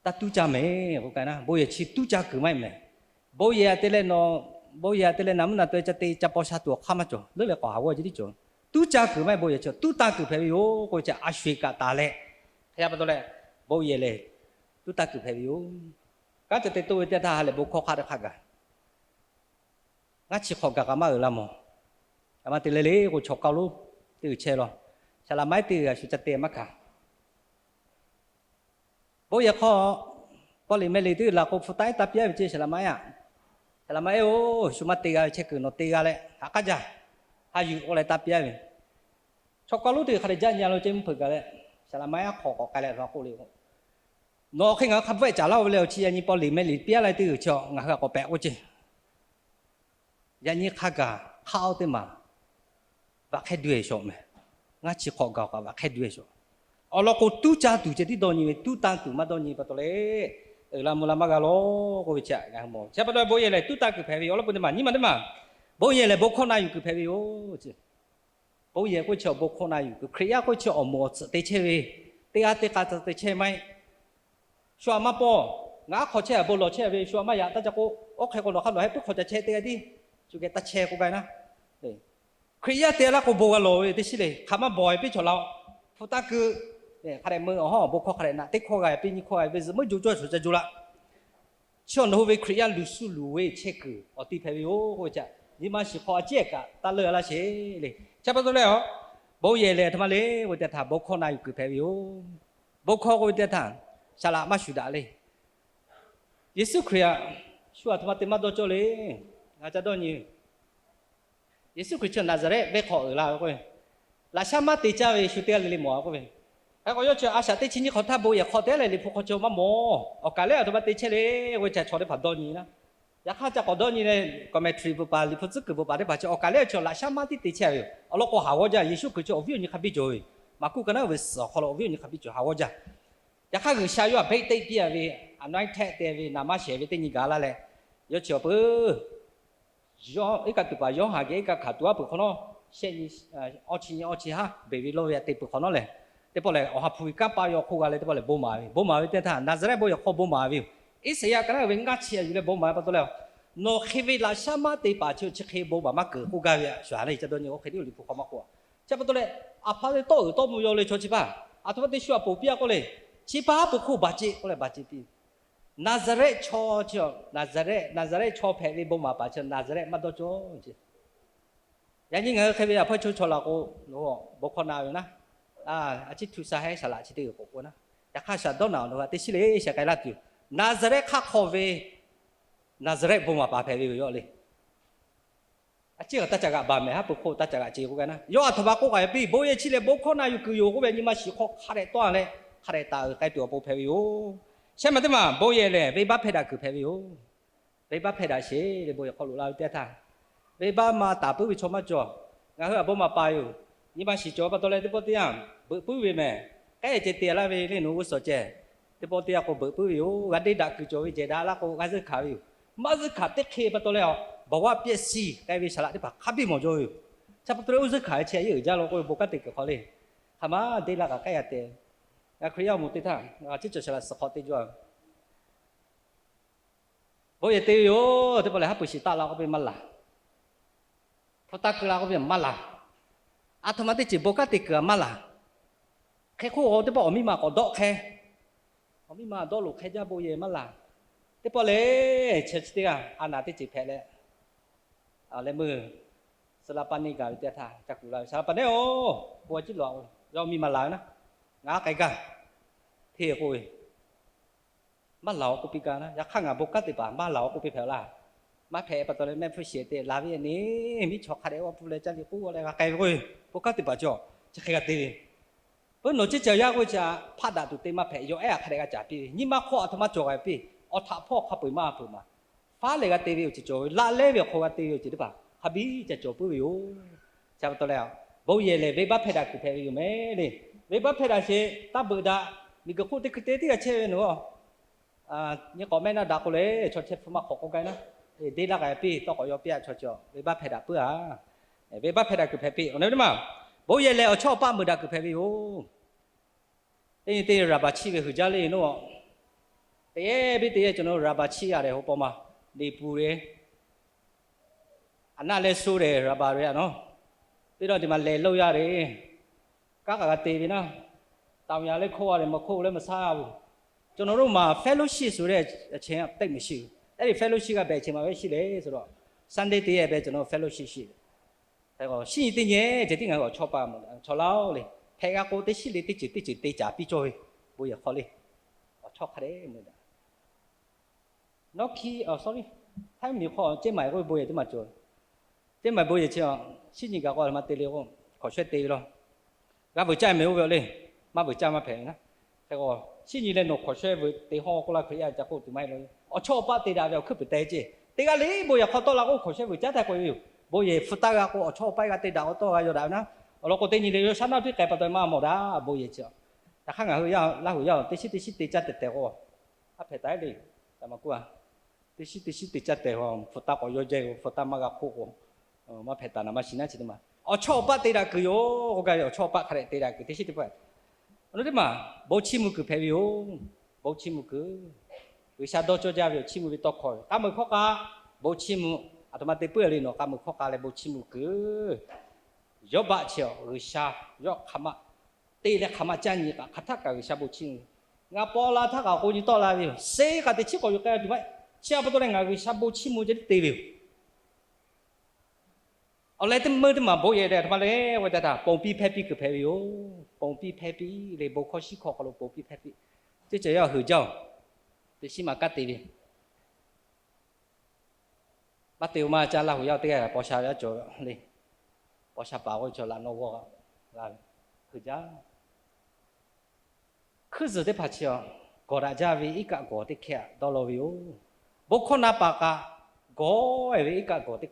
Taˇ tuˉ caˇ mehˍ k'o, ka naˉ bon yehˬ chi tuˉ caˇ kuiˬ maˇ heˆ mehˍ. Bon yehˬ te leh nawˬ, bon yehˬ te leh naˍ mvuhˇ naˍ taweh ca te ca paw sha tuˬ awˬ hk'aˇ maˇ cawˬ. Leuˉ leh k'awꞈ haˍ g'awˇ ce tiˉ cawˬ. Tuˉ caˇ kuiˬ maˇ heˆ, bon yehˬ chi tuˉ tanˇ kuiˬ hpehꞈ ve yoˬ k'oˆ ve chi a sho-eˬ kaꞈ taˍ leh, hk'e pa taw leh bon yehˬ lehˬ tuˉ tanˇ kuiˬ hpehꞈ ve yoˬ. Kanˉ ca te toˆ ve teˇ htaˇ ha lehˬ bon hkawˇ hk'a teˇ hk'a gaˬ, ngaˇ chi hk'awꞈ gaˬ kaꞈ maˇ uiˍ la mawˬ. Aˬ ma te le le k'o, chaw k'aw lonˉ teˇ g'uiˬ chehˇ law, saˍ laꞈ maˇ iˉ teˇ g'uiˬ a shu ca te maˇ hkanˍ. Bon yehˬ hk'aw paw liꞈ meh liꞈ teˇ g'uiˬ laˬ k'o, hpu taˇ iˉ taˇ piˇ-a ve ceˇ, saˍ laꞈ maˇ iˉ-a. Saˍ laꞈ maˇ iˉ-oˬ, shu maˇ te g'a ve chehˇ kuiˬ nawˬ te g'a leh haꞈ k'aˉ jaˇ, ha yuˬ k'oˆ leh taˇ piˇ-a ve. Chaw k'aw lonˉ teˇ g'uiˬ hk'a dehꞈ jaˇ nyi-a lo ceˇ mvuhˇ hpeuꞈ gaˬ leh, saˍ laꞈ maˇ iˉ-a hk'awꞈ k'awꞈ k'ai leh hk'a k'oˆ le, nawˬ hk'e ngaˬ hui hk'a bvuhˆ-eh caˍ laˇ-o ve leh, awˬ chi yaꞈ nyi paw liꞈ meh liꞈ piˇ-a laˇ teˇ g'uiˬ chi ngaˬ hui a k'awꞈ pehꞈ k'oˆ ceˇ. Yaꞈ nyi hk'a gaˬ hk'aˆ-oˆ teˇ maˬ vaꞈ hk'ehˇ duˇ-e shawˍ meh. Ngaˇ chi hk'awꞈ gaˬ kaꞈ vaꞈ hk'ehˇ duˇ-e shawˍ. Awˬ lawn k'o, tuˉ caˇ tuˬ ceh tiˉ dawˇ nyi ve, tuˉ tanˇ tuˬ maˇ dawˇ nyi pa taw leh, uiˍ la mvuh la maˇ g'a law k'oˆ ve chi a g'a mawˬ. Chi pa taw bon yehˬ lehˬ tuˉ tanˇ kuiˬ hpehꞈ ve yoˬ. Awˬ lawn k'o teˇ maˬ nyi ma teˇ maˬ, bon yehˬ lehˬ bon hkawˇ na yuˬ kuiˬ hpehꞈ ve yoˬ. Bon yehˬ k'oˆ chi awˬ bon hkawˇ na yuˬ kuiˬ, Hkriꞈ yaˇ k'oˆ chi awˬ moˍ awˬ tsuhꞈ te chehˇ ve, teˇ g'aˇ teˇ k'a te chehˇ maˇ heˆ. Shu aꞈ maˇ paw, ngaˬ aˉ hk'aw chehˇ a bon lawˬ chehˇ ve, shu aꞈ maˇ yaꞈ taˇ ca k'o, oˇ hk'e k'o nawˬ hk'a nawˬ heh puiˉ hk'aw ca chehˇ teˇ g'aˇ tiˉ, shu geh taˇ chehˇ k'oˆ gaˇ ve naˉ. Hkriꞈ yaˇ te laˇ k'o bon g'a lawˬ ve teˇ shiˉ le, hk'aˬ maˇ bawˬ-e piˇ chaw la-o. Hpu taˇ keu, hk'a dehꞈ meuˇ awˬ hawˉ awˬ bon hkawˇ hk'a dehꞈ naꞈ teˇ hkawˇ g'a piˇ nyiˇ hkawˇ g'a ve zuhꞈ meuˇ jo cawˇ shuˍ ca jo laˇ. Chi awˬ nawˬ hui ve Hkriꞈ yaˇ luˬ suh luˬ ve chehˇ kuiˬ awˬ ti hpehꞈ ve yoˬ k'oˆ ve chi, nyi ma shiˍ hk'aw a ciˉ ehˍ kaꞈ taˇ leuˇ a laˇ sheˍ le. Chi pa taw leh, bon yehˬ lehˬ aˬ htoꞈ ma le k'oˆ ve teˇ htaˇ bon hkawˇ na yuˬ kuiˬ hpehꞈ ve yoˬ. Bon hkawˇ k'oˆ ve teˇ htaˇ, saˍ laꞈ maˇ shuˍ daꞈ le. Yeˍsuˆ Hkriꞈ aꞈ, shu aˬ htoꞈ ma te maˇ dawˇ cawˇ le. Ngaˬ ca dawˇ nyi Yeˍsuˆ Hkriꞈ chi Naˍzaˍrehˆ venˇ hk'aw uiˍ la ve k'oˆ ve, laꞈ shaˉ maˇ te caˇ ve shu teˇ g'aˇ le le mawˬ a k'oˆ ve. Hk'e k'o yawˇ chi a shaꞈ teˇ chi nyiˇ hk'awꞈ htaˇ bon yehˬ hk'aw te leh liꞈ hpu hk'aw chi maˇ mawˬ. Awˬ kaˍ lehˬ aˬ htoꞈ ma te chehˇ le k'oˆ ve chi chaw teˇ hpaˍ dawˇ nyi naˉ. Yaꞈ hk'aˇ ca k'awꞈ dawˇ nyi leh, commentary bvuhꞈ paˍ liꞈ hpu tcuhˉ kuiˬ bvuhꞈ paˍ teˇ hpaˍ chi awˬ kaˍ lehˬ chi laꞈ shaˉ maˇ tiˉ te chehˇ ve yoˬ. Awˬ lawn k'o haˍ g'awˇ jaˇ. Yeˍsuˆ Hkriꞈ chi awˬ viˉ awˬ nyi hk'a biˇ cawˬ ve, Maˍkuˆ ka naˉ ve suhˍ awˬ hk'aw lo awˬ viˉ awˬ nyi hk'a biˇ cawˬ haˍ g'awˇ jaˇ. Yaꞈ hk'aˇ G'uiˬsha yawˇ htaꞈ baiˆ teˆ piˇ a ve, anointed te ve, naˍ maˇ shehˍ ve teˇ nyi gaˬ laˇ leh, yawˇ chi awˬ peuˬ iˉ kaˆ tuˬ paˍ Yoˇhanˬ geh iˉ kaˆ hkanˍ tuˬ aˉ peuˬ hk'awꞈ nawˉ, shehˆ nyi, awˇ chi nyi awˇ chi haˉ beˬ ve lawˇ ve aꞈ te peuˬ hk'awꞈ nawˉ lehˬ, teˇ pawˆ lehˬ awˬ ha hpu ve kanˉ paˆ ve awˬ hk'oˆ g'a leh teˇ pawˆ lehˬ bon maˍ ve, bon maˍ ve teˇ htaˇ Naˍzaˍrehˆ bon yehˬ hk'aw bon maˍ ve yoˬ. Iˉsaˍyaˆ ka naˉ ve ngaˇ chi a yuˬ leh bon maˍ ve pa taw leh, nawˬ hk'e ve laꞈ shaˉ maˇ te paˍ chi chi hk'e bon maˍ maˇ keunˍ k'oˆ gaˇ ve a shuˍ le. Ca dawˇ nyi oˇ hk'e tiˉ liꞈ hpu hk'aw maˇ k'oˆ. Chi pa taw leh, aˬ hpa ve tawˆ uiˍ tawˆ mvuh yaw le chaw chi hpaˇ, aˬ htoꞈ ma te shu aꞈ poˬ piˇ a k'oˆ le, chi pa haˉ pui hk'oˆ baˬ ceˇ k'oˆ leh baˬ ceˇ piˇ. Naˍzaˍrehˆ chaw chi, Naˍzaˍrehˆ, Naˍzaˍrehˆ chaw hpehꞈ ve bon maˍ paˍ chi Naˍzaˍrehˆ maˇ dawˇ cawˇ ce. Yaꞈ nyi ngaˬ hui hk'e ve yaꞈ hpawˇ chaw chaw laˬ k'o, bon hkawˇ na ve naˉ, a ciˉ htu sha hehˉ saˍ laꞈ chi teˇ g'uiˬ k'oꞈ k'o naˉ, yaꞈ hk'aˇ shaˍ dawˇ naˬ awˬ nawˬ hui teˇ shiˉ le shehˍ k'ai laˇ tuˬ, Naˍzaˍrehˆ hk'aˆ hk'aw ve Naˍzaˍrehˆ bon maˍ paˍ hpehꞈ ve yoˬ le. A ciˉ kaꞈ taˇ ca g'aꞈ baˬ mehˍ, haˉ pui hk'oˆ taˇ ca g'aꞈ ce k'oˆ gaˇ naˉ. Yawˇ aˬ htoꞈ ma k'oˆ k'ai piˇ, bon yehˬ chi lehˬ bon hkawˇ na yuˬ kuiˬ yoˬ k'oˆ ve nyi ma shiˍ hk'aw hk'a dehꞈ tawˆ leh, hk'a dehꞈ taˍ uiˍ k'ai tuˬ awˬ pon hpehꞈ ve yoˬ. Shehˆ ma teˇ maˬ bon yehˬ lehˬ venˇbaˆ hpehˇ daꞈ kuiˬ hpehꞈ ve yoˬ. Venˇbaˆ hpehˇ daꞈ sheˍ le, bon yehˬ hk'aw loꞈ la ve teˇ htaˇ, venˇbaˆ ma taˍ puiˉ ve chaw maˇ cawˬ. Ngaˬ hui aꞈ bon maˍ paˍ yoˬ. Nyi ma shiˍ cawˬ pa taw leh teˇ pawˆ teˇ yanˇ beuꞈ puiˉ ve mehˍ. K'ehˉ ceh te laˇ ve le nawˬ g'uˇ suhˍ ceh, teˇ pawˆ teˇ yanˇ k'o beuꞈ puiˉ ve yoˬ. G'a deˇ daꞈ kuiˬ cawˬ ve cehˬ daꞈ laˇ k'o g'a zuhˆ hkanˍ ve yoˬ. Maˇ zuhˆ hkanˍ teˇ hk'e pa taw leh a, ဘဝပျက်စီး k'ai ve saˍ laꞈ teˇ hpaˍ hk'a biˇ mawˬ jaw ve yoˬ. Chi pa taw leh oˇ zuhˆ hkanˍ ve chi a yeˇ uiˍ jaˇ law k'oˆ ve bon kanˉ te kuiˬ hk'aw le, hk'aˬ ma deˇ laˇ kaꞈ k'ehˉ g'a te. Ngaˬ Hkriꞈ yaˇ awˬ moˍ teˇ htaˇ, ngaˬ ciˉ cawˬ saˍ laꞈ suhˍ hk'aw te jaw bon yehˬ te ve yoˬ. Teˇ pawˆ lehˬ haˉ pui shiˍ taˆ la k'oˆ piˇ maˇ laˬ. Hpu taˇ keu la k'oˆ piˇ maˇ laˬ. Aˬ htoꞈ ma teˇ ceuˬ bon kanˉ te kuiˬ a maˇ laˬ. Hk'e hk'oˆ teˇ pawˆ awˬ miˇ ma k'awꞈ dawˆ hk'e, awˬ miˇ ma dawˆ loꞈ hk'e jaˇ bon yehˬ maˇ laˬ. Teˇ pawˆ lehˬ, chi chi teˇ g'aˇ a naˍ teˇ ceuˬ hpehꞈ leh, leh meuˇ suˍ la pa neˇ gaˬ ve teˇ htaˇ ca kuˬ la ve, Saˍ laꞈ pa neˇ-oˬ, bon a ciˉ lawˬ-a. Yawˇ miˇ ma laˬ ve naˉ, ngaˬ k'ai gaˇ hteˇ k'oˆ ve, maˇ laˬ-oˬ k'oˆ piˇ gaˇ naˉ. Yaꞈ hk'aˇ ngaˬ bon kanˉ te paˍ maˇ laˬ-oˬ k'oˆ piˇ hpehꞈ laˇ. Maˇ hpehꞈ pa taw leh mehˆ hpfuhˇ shehˍ te laˬ ve ni, miˉ chaw hk'a dehꞈ awˬ hpu leh ca liꞈ k'oˆ leh g'a k'ai ve k'o, bon kanˉ te paˍ cawˬ chi hk'e g'a te ve. Peuˬ nawˬ ceˇ ca yaˇ k'oˆ ve chi a, hpaˆ daꞈ tuˬ te maˇ hpehꞈ, yawˬ ehˉ a hk'a dehꞈ g'a caˍ piˇ ve. Nyi ma hk'aw aˬ htoꞈ ma cawˬ g'a piˇ, awˬ htaꞈ hpawˇ hk'a peu-eˬ maˇ peu-eˬ ma, faˉ leh g'a te ve awˬ ceuˬ cawˬ ve, laꞈ lehˉ ve awˬ hk'aw g'a te ve awˬ ceuˬ teˇ hpaˍ hk'a biˇ ca cawˬ puiˉ ve yoˬ. Chi pa taw leh, bon yehˬ lehˬ venˇbaˆ hpehˇ daꞈ kuiˬ hpehꞈ ve yoˬ mehˍ le. Venˇbaˆ hpehˇ daꞈ sheˍ, taˇ beuꞈ daꞈ, miˬguiˬ hk'oˆ teˇ hkui te tiˉ g'a chehˇ ve nawˬ nyi k'awꞈ mehˆ naˆ daꞈ k'o lehˬ, chaw chehˇ hpfuhˇ maˇ hk'awꞈ k'oˆ gaˇ naˉ, deˇ laˇ k'ai piˇ, tawˇ k'awꞈ yaw piˇ-a chaw cawˬ, venˇbaˆ hpehˇ daꞈ puiˉ-a. Venˇbaˆ hpehˇ daꞈ kuiˬ hpehꞈ piˇ. Awˬ na ve teˇ maˬ, bon yehˬ lehˬ awˬ chawˇ awˬ paˆ meuˬ daꞈ kuiˬ hpehꞈ ve yoˬ. Teˇ nyi teˇ raˍbaˍ chiˆ ve huiˍ jaˇ le nawˬ. Teˇ yehˬ biˇ teˇ yehˬ cawˬ nawˬ raˍbaˍ chiˆ g'a leh hoꞈ paw ma, leˍ puˍ le, aˬ naˆ leh so lehˬ raˍbaˍ ve a nawˬ. Teˇ dawˇ te ma lehˬ loˇ yaˇ le, kanˉ k'aꞈ g'a te ve naˉ, taoˍ yaˍ leh hkoˇ a leh maˬ hkoˇ leh maˬ shaˉ-oˬ. ကျွန်တော်တို့မှာ fellowship ဆိုတဲ့အချိန်က သိပ်မရှိဘူး။ အဲ့ဒီ fellowship က ဘယ်အချိန်မှာပဲရှိလဲဆိုတော့ Sunday တစ်ရက်ပဲ ကျွန်တော်တို့ fellowship ရှိတယ်။ အဲတော့ ရှိရင် သိပ်ညံ ကျယ်တိ ငါတို့ အချောပါ မလို့ ချောလောက်လေ ဖဲကကို သိပ်ရှိလေ သိပ်ကျယ် သိပ်ကျယ် သိပ်ကြာ ပြီးကျော် ဘိုးရခေါ်လေ အချောခါတယ် မလို့ နော်ခီ အော် sorry ထိုင်းမြေခေါ် ကျဲမိုင်ကို ဘိုးရ ကျဲမိုင်ကျော် ကျဲမိုင် ဘိုးရ ချင်း ရှိညီက ကော မတေလေ ကို ခေါ်ဆွဲ တေ လီၤ g'a veuꞈ caˇ meh oˇ ve awˬ le, maˇ veuꞈ caˇ maˇ hpehꞈ ve naˉ. Hk'e k'o, shinˉ nyi leh nawˬ hkawˍ shawehˇ veuꞈ te hawˇ k'oˆ la Hkriꞈ yaˇ ca k'oˆ tuˬ maˇ heˆ law. Awˬ chawˇ awˬ paˆ te daꞈ ve awˬ hkuiˉ puiˍ teh ceˇ. Teˇ g'aˇ le bon yehˬ hk'aw tawˆ la k'o, hkawˍ shawehˇ veuꞈ caˉ htaˇ k'oˆ ve yoˬ. Bon yehˬ hpu taˇ g'a k'o, awˬ chawˇ awˬ paˆ g'a te daꞈ k'o tawˆ g'a yaw daꞈ ve naˉ. Awˬ lawn k'o, teˇ nyi le yawˇ shaˉ naˆ piˇ k'ai pa taw maˇ mawˬ daꞈ bon yehˬ chi. Yaꞈ hk'aˇ ngaˬ hui Laˇ huˍ yaˇ teˇ shinˉ teˇ shinˉ te caˇ tehˬ tehˬ k'o, a hpehꞈ taˍ le. Taꞈ ma kuˇ a, teˇ shinˉ teˇ shinˉ te caˇ tehˬ k'o, hpu taˇ k'awꞈ yaw jehˇ k'o, hpu taˇ maˇ g'a hk'oˆ k'o, maˇ hpehꞈ taˍ naˍ maˇ shiˍ naˉ chi teˇ ma. Awˬ chawˇ awˬ paˆ te daꞈ kuiˬ yoˬ k'oˆ gaˇ ve, awˬ chawˇ awˬ paˆ hk'a dehꞈ te daꞈ kuiˬ teˇ shinˉ teˇ pawˆ. Awˬ lawn teˇ maˬ bon chiˇ mvuh kuiˬ hpehꞈ ve yoˬ. Bon chiˇ mvuh kuiˬ. G'uiˬsha dawˇ cawˇ jaˇ ve awˬ chiˇ mvuh ve tawˇ hkawˇ ve k'aˉ meuꞈ hkawˇ k'a, bon chiˇ mvuh, aˬ htoꞈ ma te puiˉ le nawˬ k'aˉ meuꞈ hkawˇ k'a leh bon chiˇ mvuh kuiˬ. Yawˇbaˆ chi G'uiˬsha yawˇ hk'aˬ ma te leh hk'aˬ ma caˇ nyi kaꞈ hk'aˬ htaˆ kaꞈ G'uiˬsha bon chiˇ mvuh. Ngaˬ paw la htaˇ kaꞈ k'o nyi tawˆ la ve yoˬ. Seˉ kaꞈ teˇ chiˉ k'awꞈ yuˬ k'ai tuˬ maˇ heˆ. Chi a pa taw leh ngaˬ G'uiˬsha bon chiˇ mvuh ceh tiˉ te ve yoˬ. Awˬ leh teˇ meuˇ teˇ maˬ bon yehˬ deh aˬ htoꞈ ma le k'oˆ ve teˇ htaˇ, ponˬ piˇ hpehˇ piˇ kuiˬ hpehꞈ ve yoˬ. Ponˬ piˇ hpehˇ piˇ le, bon hkawˇ shiˉ hkawˇ hk'aw lo ponˬ piˇ hpehˇ piˇ. Teˇ ceuˬ yawˇ heuˬ jaˇ oˬ. Teˇ shinˉ ma kanˉ te ve maˇ te-o maˇ caˇ. Laˇ huˍ yaˇ teˇ g'aˇ paw sha ve aˉ cawˬ le. Paw sha paˍ k'oˆ ve chaw laꞈ naw g'awˇ g'a ve, heuˬ jaˇ. Hkuiˉ zuhˬ teˇ hpaˍ chi a, gawˬ daꞈ jaˇ ve iˉ kaˆ gawˬ teˇ hkehˇ dawˇ law ve yoˬ. Bon hkawˇ na paˍ kaꞈ gawˬ-e ve iˉ kaˆ gawˬ teˇ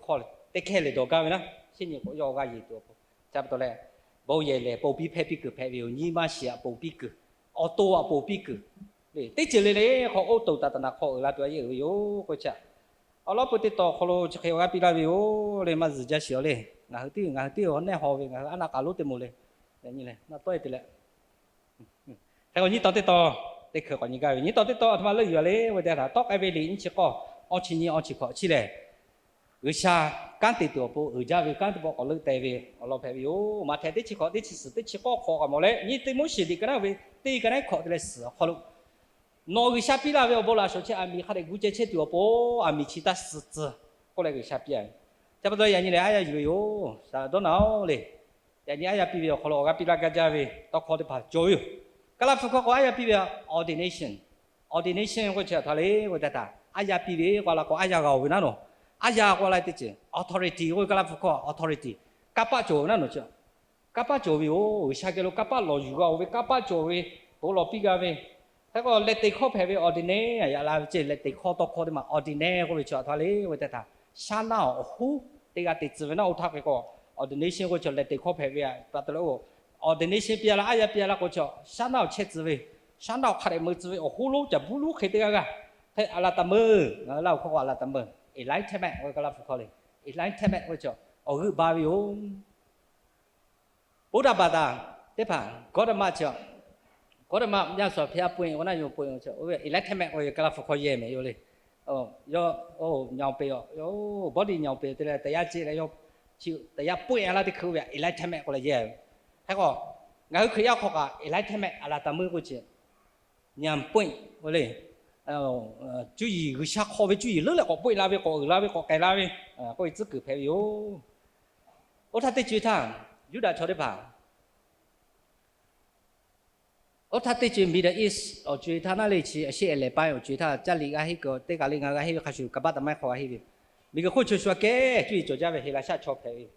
hkehˇ lehˬ dawˬ gaˇ ve naˉ. Shinˉ nyi k'o yawˇ g'aˇ yeˬ tuˬ awˬ pon. Chi pa taw leh, bon yehˬ lehˬ ponˬ piˇ hpehˇ piˇ kuiˬ hpehꞈ ve yoˬ. Nyi ma shiˍ aꞈ ponˬ piˇ kuiˬ, awˬ to aꞈ ponˬ piˇ kuiˬ. Teˇ ceuˬ le le hk'aw oˇ toˍ taˍ taˍ naˍ hk'aw uiˍ la tuˬ a yeˇ uiˍ ve yoˬ k'o chi a. Awˬ lawn peu teˇ tawˍ awˬ hk'aw lo chi hk'e awˬ g'aˇ piˇ laˇ ve yoˬ le. Maˇ zuhˬ jaˇ shiˍ awˬ le. Ngaˬ hui teˇ, ngaˬ hui teˇ awˬ neˇ haw ve, ngaˬ hui a naˆ k'aˍ lonˉ teˇ moˍ le. Nyi leh maˇ tawˆ e te leh Hk'e k'o nyiˇ tawn teˇ tawn, teˇ hkui k'awꞈ nyi gaˇ ve. Nyiˇ tawn teˇ tawn aˬ htoꞈ ma leuˆ yuˬ a le k'oˆ ve teˇ htaꞈ tawˆ k'ai ve liꞈ nyiˇ chi k'awˇ, awˇ chi nyi awˇ chi hkawꞈ chi lehˬ, G'uiˬsha kanˉ te tuˬ awˬ pon uiˍ jaˇ ve kanˉ teˇ pawˆ k'awꞈ leuˆ teh ve awˬ lawn hpehꞈ ve yoˬ. Maꞈhtehˍ teˇ chi hkawꞈ teˇ chi suhˍ teˇ chi k'awˇ hk'awꞈ k'awꞈ mawˬ leh, nyiˇ Tiˆmoˉseˍ liꞈ ka naˉ ve teˇ ka naˉ hkawꞈ te leh suhˍ awˬ hk'aw lo nawˬ G'uiˬsha piˇ laˇ ve awˬ bon laꞈ shawnˍ chi aˬ miˍ hk'a dehꞈ gu ceh chehˇ tuˬ awˬ pon aˬ miˍ chi taˇ suh tcuh k'oˆ leh G'uiˬsha piˇ a ve. Chi pa taw yaꞈ nyi lehˬ aˉ yaˇ yuˬ ve yoˬ. Shaˍ dawˇ naˍ-oˬ le. Yaꞈ nyi aˉ yaˇ piˇ ve awˬ hk'aw lo awˬ g'aˇ piˇ laˇ gaˇ jaˇ ve tawˇ hkawˇ teˇ hpaˍ cawˬ ve yoˬ. Kaˇlaˇ hpu hkawˇ k'o aˉ yaˇ piˇ ve a, ordination. Ordination k'oˆ chi aˬ htoꞈ ma le k'oˆ ve teˇ htaꞈ aˉ yaˇ piˇ ve k'o a la k'o aˉ yaˇ g'a-oˬ ve naˉ nawˬ. Aˉ yaˇ k'o a la teˇ ceuˬ authority k'oˆ ve Kaˇlaˇ hpu hkawˇ authority. Kanˇ paˆ cawˬ ve naˉ nawˬ chi. Kanˇ paˆ cawˬ ve yoˬ. G'uiˬsha geh lo kanˇ paˆ lawˬ yuˬ g'a-oˬ ve, kanˇ paˆ cawˬ ve, bon lawˬ piˇ g'a ve. Hk'e k'o lehˬ teꞈ hkawˇ hpehꞈ ve ordination yaꞈ la ve ceh lehˬ teꞈ hkawˇ tawˇ hkawˇ teˇ maˬ ordination k'oˆ ve chi aˬ htoꞈ ma le k'oˆ ve teˇ htaꞈ shaˉ naˆ awˬ hoˉ teˇ g'aˇ te tcuh ve naˉ. Oˇ htaˇ hk'e k'o ordination k'oˆ ve chi lehˬ teꞈ hkawˇ hpehꞈ ve a pa taw leh oˇ ordination piˇ a la aˉ yaˇ piˇ a la k'o chi shaˉ naˆ awˬ chehˇ tcuh ve, shaˉ naˆ awˬ hk'a dehꞈ meuꞈ tcuh ve awˬ hoˉ lonˉ caˬ buˇ lonˉ hk'e teˇ g'aˇ g'aˇ. Hk'e aˬ laˬ taˍ meuˇ, ngaˬ hui Laˇ huˍ hkawˇ k'o aˬ laˬ taˍ meuˇ, enlightenment k'oˆ ve Kaˇlaˇ hpu hkawˇ le. Enlightenment k'oˆ ve chi awˬ g'euˆ ba ve yoˬ. Buddha baˬ taˍ teˇ hpaˍ Gawˇtama chi, Gawˇtama မြတ်စွာဘုရားပွင့် k'o naˉ yoˬ ponˬ chi oˇ ve enlightenment k'oˆ ve Kaˇlaˇ hpu hkawˇ yehˇ mehˍ yoˬ le. Yawˇ ညောင်ပင် awˬ, body ညောင်ပင် te leh တရားကျင့် leh yawˇ chi တရားပွင့် a laˇ teˇ hkui oˇ ve enlightenment k'oˆ leh yehˇ ve. Hk'e k'o ngaˬ hui Hkriꞈ yaˇ hk'aw kaꞈ enlightenment aˬ laˬ taˍ meuˇ k'oˆ chi ဉာဏ်ပွင့် k'oˆ le. Cuˇ yiˍ G'uiˬsha hk'aw ve cuˇ yiˍ leuˉ leh k'awꞈ ပွင့် la ve, k'awꞈ uiˍ la ve, k'awꞈ k'ehˬ la ve k'oˆ ve tcuhˉ kuiˬ hpehꞈ ve yoˬ. Oˇ htaˇ teˇ co-e htaˇ, Yuˇdaꞈ chaw teˇ hpaˍ oˇ htaˇ teˇ co-e Middle East awˬ co-e htaˇ naˉ le chi အရှေ့အလယ်ပိုင်း awˬ co-e htaˇ caˇ liꞈ g'a henˇ kuiˬ teˇ kaˬ le ngaˬ g'a henˇ ve hk'a shuˍ kaˍ baˆ taˍ maˇ hk'aw g'a henˇ ve. Miˬguiˬ hk'oˆ chaw shu aꞈ kehˉ cuˇ yiˍ cawˬ jaˇ ve Heˍlaˍsaˆ chaw hpehꞈ ve yoˬ.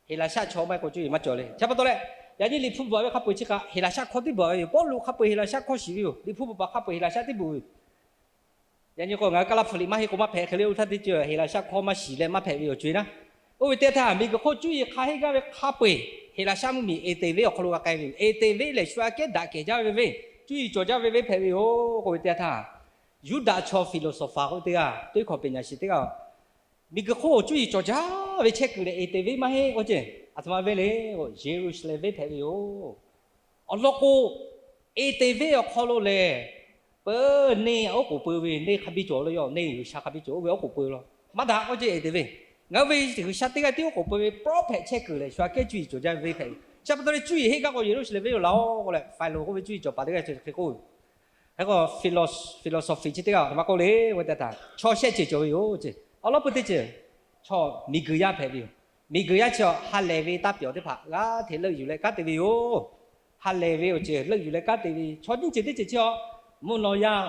Heˍlaˍsaˆ chaw maˇ heˆ k'o cuˇ yiˍ maˇ cawˬ le. Chi pa taw leh, yaꞈ nyi Liꞈ hpu bvuhꞈ ve hk'a peu-eˬ chi kaꞈ Heˍlaˍsaˆ hkawˇ teˇ bvuhꞈ ve yoˬ. Pawˇluꞈ hk'a peu-eˬ Heˍlaˍsaˆ hkawˇ shiˍ ve yoˬ. Liꞈ hpu bvuhꞈ paˍ hk'a peu-eˬ Heˍlaˍsaˆ teˇ bvuhꞈ ve yoˬ. Yaꞈ nyi k'o ngaˬ hui Kaˇlaˇ hpu liꞈ maˇ henˇ k'o maˇ hpehꞈ hk'e le. Oˇ htaˇ teˇ co-e Heˍlaˍsaˆ hkawˇ maˇ shiˍ leh maˇ hpehꞈ ve awˬ co-e naˉ. Oˇ ve teˇ htaˇ miˬguiˬ hk'oˆ cuˇ yiˍ hk'a henˇ gaˇ ve hk'a peu-eˬ Heˍlaˍsaˆ mvuhˇmiˬ Aethens venˇ awˬ hk'aw lo g'a k'ai ve yoˬ. Aethens venˇ lehˬ shu aꞈ kehˉ daꞈ kehˬ jaˇ ve venˇ, cuˇ yiˍ cawˬ jaˇ ve venˇ hpehꞈ ve yoˬ k'oˆ ve teˇ htaˇ, Yuˇdaꞈ chaw philosopher k'oˆ ve teˇ g'aˇ, တွေးခေါ်ပညာရှင် teˇ g'aˇ, miˬguiˬ hk'oˆ cuˇ yiˍ cawˬ jaˇ ve chehˇ kuiˬ lehˬ Aethens venˇ maˇ heˆ k'oˆ ce. Aˬ htoꞈ ma venˇ le k'o Yeˍruˆsaˍlehnˍ venˇ hpehꞈ ve yoˬ. Awˬ lawn k'o, Aethens venˇ awˬ hk'aw lo lehˬ, peuˬ neˇ oˉ k'oˍ peu ve, neˇ hk'a biˇ cawˬ le, yawˇ neˇ G'uiˬsha hk'a biˇ cawˬ oˇ ve oˉ k'oˍ peu law. Maˇ daꞈ k'oˆ ce Aethens venˇ. Ngaˬ hui ve G'uiˬsha teˇ g'aˇ tiˉ oˉ k'oˍ peu ve prophet chehˇ kuiˬ lehˬ shu aꞈ kehˉ cuˇ yiˍ cawˬ jaˇ ve venˇ hpehꞈ ve. Chi pa taw leh cuˇ yiˍ henˇ gaˇ k'o Yeˍruˆsaˍlehnˍ venˇ yoˬ laˬ-oˬ k'oˆ leh Philo k'oˆ ve cuˇ yiˍ cawˬ paˍ teˇ g'aˇ chi hk'e k'oˆ ve Hk'e k'o, philosophy chi teˇ g'aˇ aˬ htoꞈ ma k'oˆ le k'oˆ ve teˇ htaˇ, chaw shehˆ ceuˬ cawˬ ve yoˬ ce. Awˬ lawn peuˬ teˇ ceuˬ, chaw miˬguiˬ yaˇ hpehꞈ ve yoˬ. Miˬguiˬ yaˇ chi awˬ ha lehˬ ve taˇ pyawˬ teˇ hpaˍ g'aˇ hteꞈ leuˆ yuˬ leh kanˉ te ve yoˬ. Ha lehˬ ve awˬ ceuˬ leuˆ yuˬ leh kanˉ te ve, chaw nyiˇ ceuˬ teˇ ceuˬ chi awˬ mvuhˇ naw yaˇ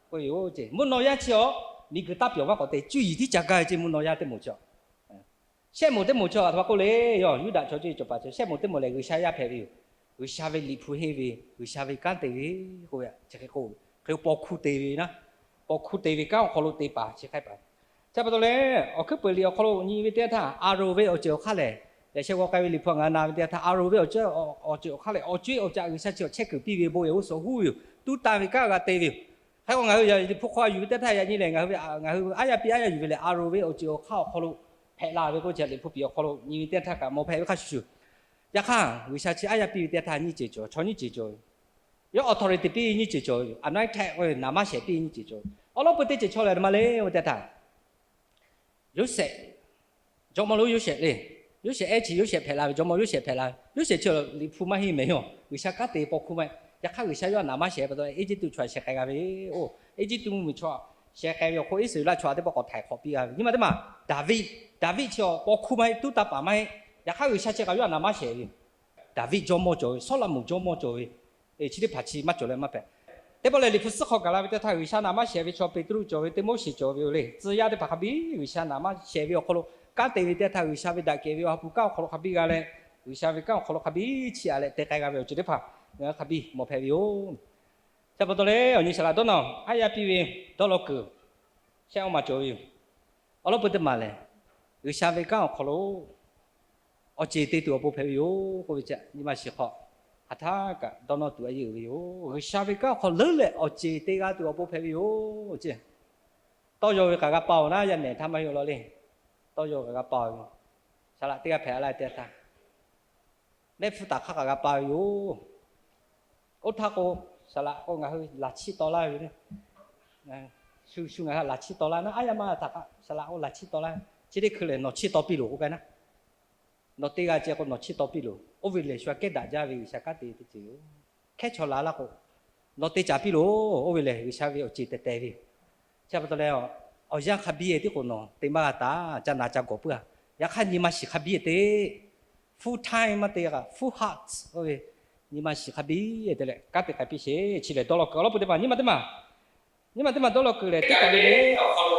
k'oˆ ve yoˬ ce. Mvuhˇ naw yaˇ chi awˬ miˬguiˬ taˇ pyawˬ maˇ k'awꞈ te, cuˇ yiˍ tiˉ ca gaˇ ve ce, mvuhˇ naw yaˇ teˇ moˍ chi awˬ shehˆ moˍ teˇ moˍ chi aˬ htoꞈ ma k'oˆ le, yawˇ Yuˇdaꞈ chaw ceuˬ cawˬ paˍ chi shehˆ moˍ teˇ moˍ lehˬ, G'uiˬsha yaˇ hpehꞈ ve yoˬ. G'uiˬsha ve Liꞈ hpu henˇ ve, G'uiˬsha ve kanˉ te ve k'oˆ ve, chi hk'e k'o, hk'e paw hkuˇ te ve naˉ, paw hkuˇ te ve kanˉ awˬ hk'aw lo te paˍ chi hk'e paˍ. Chi pa taw leh, awˬ hkuiˉ peuˬ liꞈ awˬ hk'aw lo nyi ve teˇ yanˇ htaˇ, Aˍronˍ ve awˬ ceuˬ awˬ hk'aˇ lehˬ, yaꞈ sheh g'aw k'ai ve Liꞈ hpu ngaˬ na ve teˇ yanˇ htaˇ, Aˍronˍ ve awˬ ceuˬ awˬ hk'aˇ lehˬ, awˬ co-e awˬ caꞈ G'uiˬsha chi awˬ chehˇ kuiˬ piˇ ve bon yehˬ g'uˇ suhˍ huˉ ve yoˬ. Tuˉ tanˇ ve kanˉ g'a te ve yoˬ. Hk'e k'o, ngaˬ hui Liꞈ hpu hk'aw a yuˬ ve teˇ htaˇ yaꞈ nyi lehˬ, ngaˬ hui ve, ngaˬ hui aˉ yaˇ piˇ aˉ yaˇ yuˬ ve lehˬ, Aˍronˍ ve awˬ ceuˬ awˬ hk'aˇ awˬ hk'aw lo hpehꞈ la ve k'oˆ chi, Liꞈ hpu piˍ awˬ hk'aw lo nyi ve teˇ yanˇ htaˇ kaꞈ mawˬ hpehꞈ ve hk'a shuˍ shuˍ, yaꞈ hk'aˇ G'uiˬsha chi aˉ yaˇ piˇ ve teˇ yanˇ htaˇ nyiˇ ceuˬ cawˬ, chaw nyiˇ ceuˬ cawˬ ve yoˬ. Yawˇ authority piˇ nyiˇ ceuˬ cawˬ ve yoˬ. Anointed k'oˆ ve naˍ maˇ shehˍ piˇ nyiˇ ceuˬ cawˬ ve yoˬ. Awˬ lawn peuˬ teˇ ceuˬ chaw lehˬ, a htoꞈ ma le k'oˆ ve teˇ htaˇ, Yoˇsehꞈ, jawˇmawˇ lonˉ Yoˇsehꞈ le. Yoˇsehꞈ ehˉ chi Yoˇsehꞈ hpehꞈ la ve, jawˇmawˇ Yoˇsehꞈ hpehꞈ la ve. Yoˇsehꞈ chi Liꞈ hpu maˇ henˇ mehˍ yoˬ. G'uiˬsha kanˉ te paw hkuˇ maˇ heˆ. Yaꞈ hk'aˇ G'uiˬsha yawˇ naˍ maˇ shehˍ pa taw, Eˇjiˇtuꞈ chaw shehˍ k'ai g'a ve. Oˇ, Eˇjiˇtuꞈ mvuhˇmiˬ chaw shehˍ k'ai ve awˬ hk'oˆ, Iˉsaˍreˍlaˆ chaw teˇ pawˆ k'awꞈ htaiˍ hk'awꞈ piˇ g'a ve. Nyi ma teˇ maˬ, Daˍviˆ, Daˍviˆ chi awˬ paw hkuˇ maˇ heˆ, tuˉ tanˇ paˍ maˇ heˆ. Yaꞈ hk'aˇ G'uiˬsha chi kaꞈ yawˇ naˍ maˇ shehˍ ve yoˬ. Daˍviˆ jawˇmawˇ cawˬ ve, Sawˉlaꞈmonˍ jawˇmawˇ cawˬ ve, chi teˇ hpaˍ chi maˇ cawˬ leh maˇ hpehꞈ. Teˇ pawˆ lehˬ, Liꞈ hpu suhˉ hk'aw gaˬ la ve teˇ htaˇ, G'uiˬsha naˍ maˇ shehˍ ve chaw Peˍtruˆ cawˬ ve, Teˇmoˉseˍ cawˬ ve yoˬ le. Tcuh yaˇ teˇ hpaˍ hk'a biˇ G'uiˬsha naˍ maˇ shehˍ ve awˬ hk'aw lo kanˉ te ve teˇ htaˇ, G'uiˬsha ve daꞈ kehˬ ve awˬ ha hpu kanˉ awˬ hk'aw lo hk'a biˇ g'a leh, G'uiˬsha ve kanˉ awˬ hk'aw lo hk'a biˇ chiˇ aꞈ leh te k'ai g'a ve awˬ ceuˬ teˇ hpaˍ ngaˬ hui hk'a biˇ mawˬ hpehꞈ ve yoˬ. Chi pa taw leh, awˬ nyi saˍ laꞈ dawˇ nawˬ aˉ yaˇ piˇ ve dawˇ law kuiˬ shehˆ awˇ ma cawˬ ve yoˬ. Awˬ lawn peuˬ teˇ maˬ lehˬ, G'uiˬsha ve kanˉ awˬ hk'aw lo awˬ ceˬ te tuˬ awˬ pon hpehꞈ ve yoˬ k'oˆ ve chi, nyi ma shiˍ hk'aw hk'aˬ htaˇ kaꞈ dawˇ nawˇ tuˬ a yeˇ uiˍ ve yoˬ. G'uiˬsha ve kanˉ awˬ hk'aw leuˉ leh awˬ ceˬ te g'a tuˬ awˬ pon hpehꞈ ve yoˬ ce. Tawˇ yaw ve kaꞈ g'a pa-oˬ naˉ, yaˇ nehˬ htaˇ maˇ heˆ law le. Tawˇ yaw kaꞈ g'a pa-oˬ ve, saˍ laꞈ teˇ g'aˇ hpehꞈ la teˇ htaˇ, mehˆ hpfuhˇ taˍ hk'aˇ kaꞈ g'a pa ve yoˬ. Oˇ htaˇ k'o, saˍ laꞈ k'o ngaˬ hui laˬ chiˇ taw laˇ ve le. Shu shu ngaˬ hui laˬ chiˇ taw laˇ naˉ, aˉ yaˇ maˇ htaꞈ kaꞈ saˍ laꞈ k'o laˬ chiˇ taw laˇ. Chi teˇ hkui lehˬ, nawˬ chiˇ taw piˇ loˬ k'oˆ k'ai naˉ. Nawˬ teˇ g'aˇ ceh k'o nawˬ chiˇ taw piˇ loˬ. Oˇ ve lehˬ, shu aꞈ kehˉ daꞈ jaˇ ve G'uiˬsha kanˉ te ve teˇ ceuˬ yoˬ. Hkehˉ chaw la laˇ k'o, nawˬ te caˍ piˇ loˬ. Oˇ ve lehˬ, G'uiˬsha ve awˬ ceˬ tehˬ tehˬ ve yoˬ. Chi pa taw leh, awˬ yanˇ hk'a biˇ e tiˉ k'o nawˬ te maˇ g'a taˍ, ca naˍ ca gawˬ puiˉ a. Yaꞈ hk'aˇ nyi ma shiˍ hk'a biˇ e te, full time maˇ te, full heart oˇ ve, nyi ma shiˍ hk'a biˇ e te leh kanˉ te k'ai piˇ sheˍ. Chi lehˬ dawˇ law kuiˬ awˬ lawn peuˬ teˇ maˬ, nyi ma teˇ maˬ, nyi ma teˇ maˬ dawˇ law kuiˬ lehˬ teˇ kaˬ le le, awˬ hk'aw lo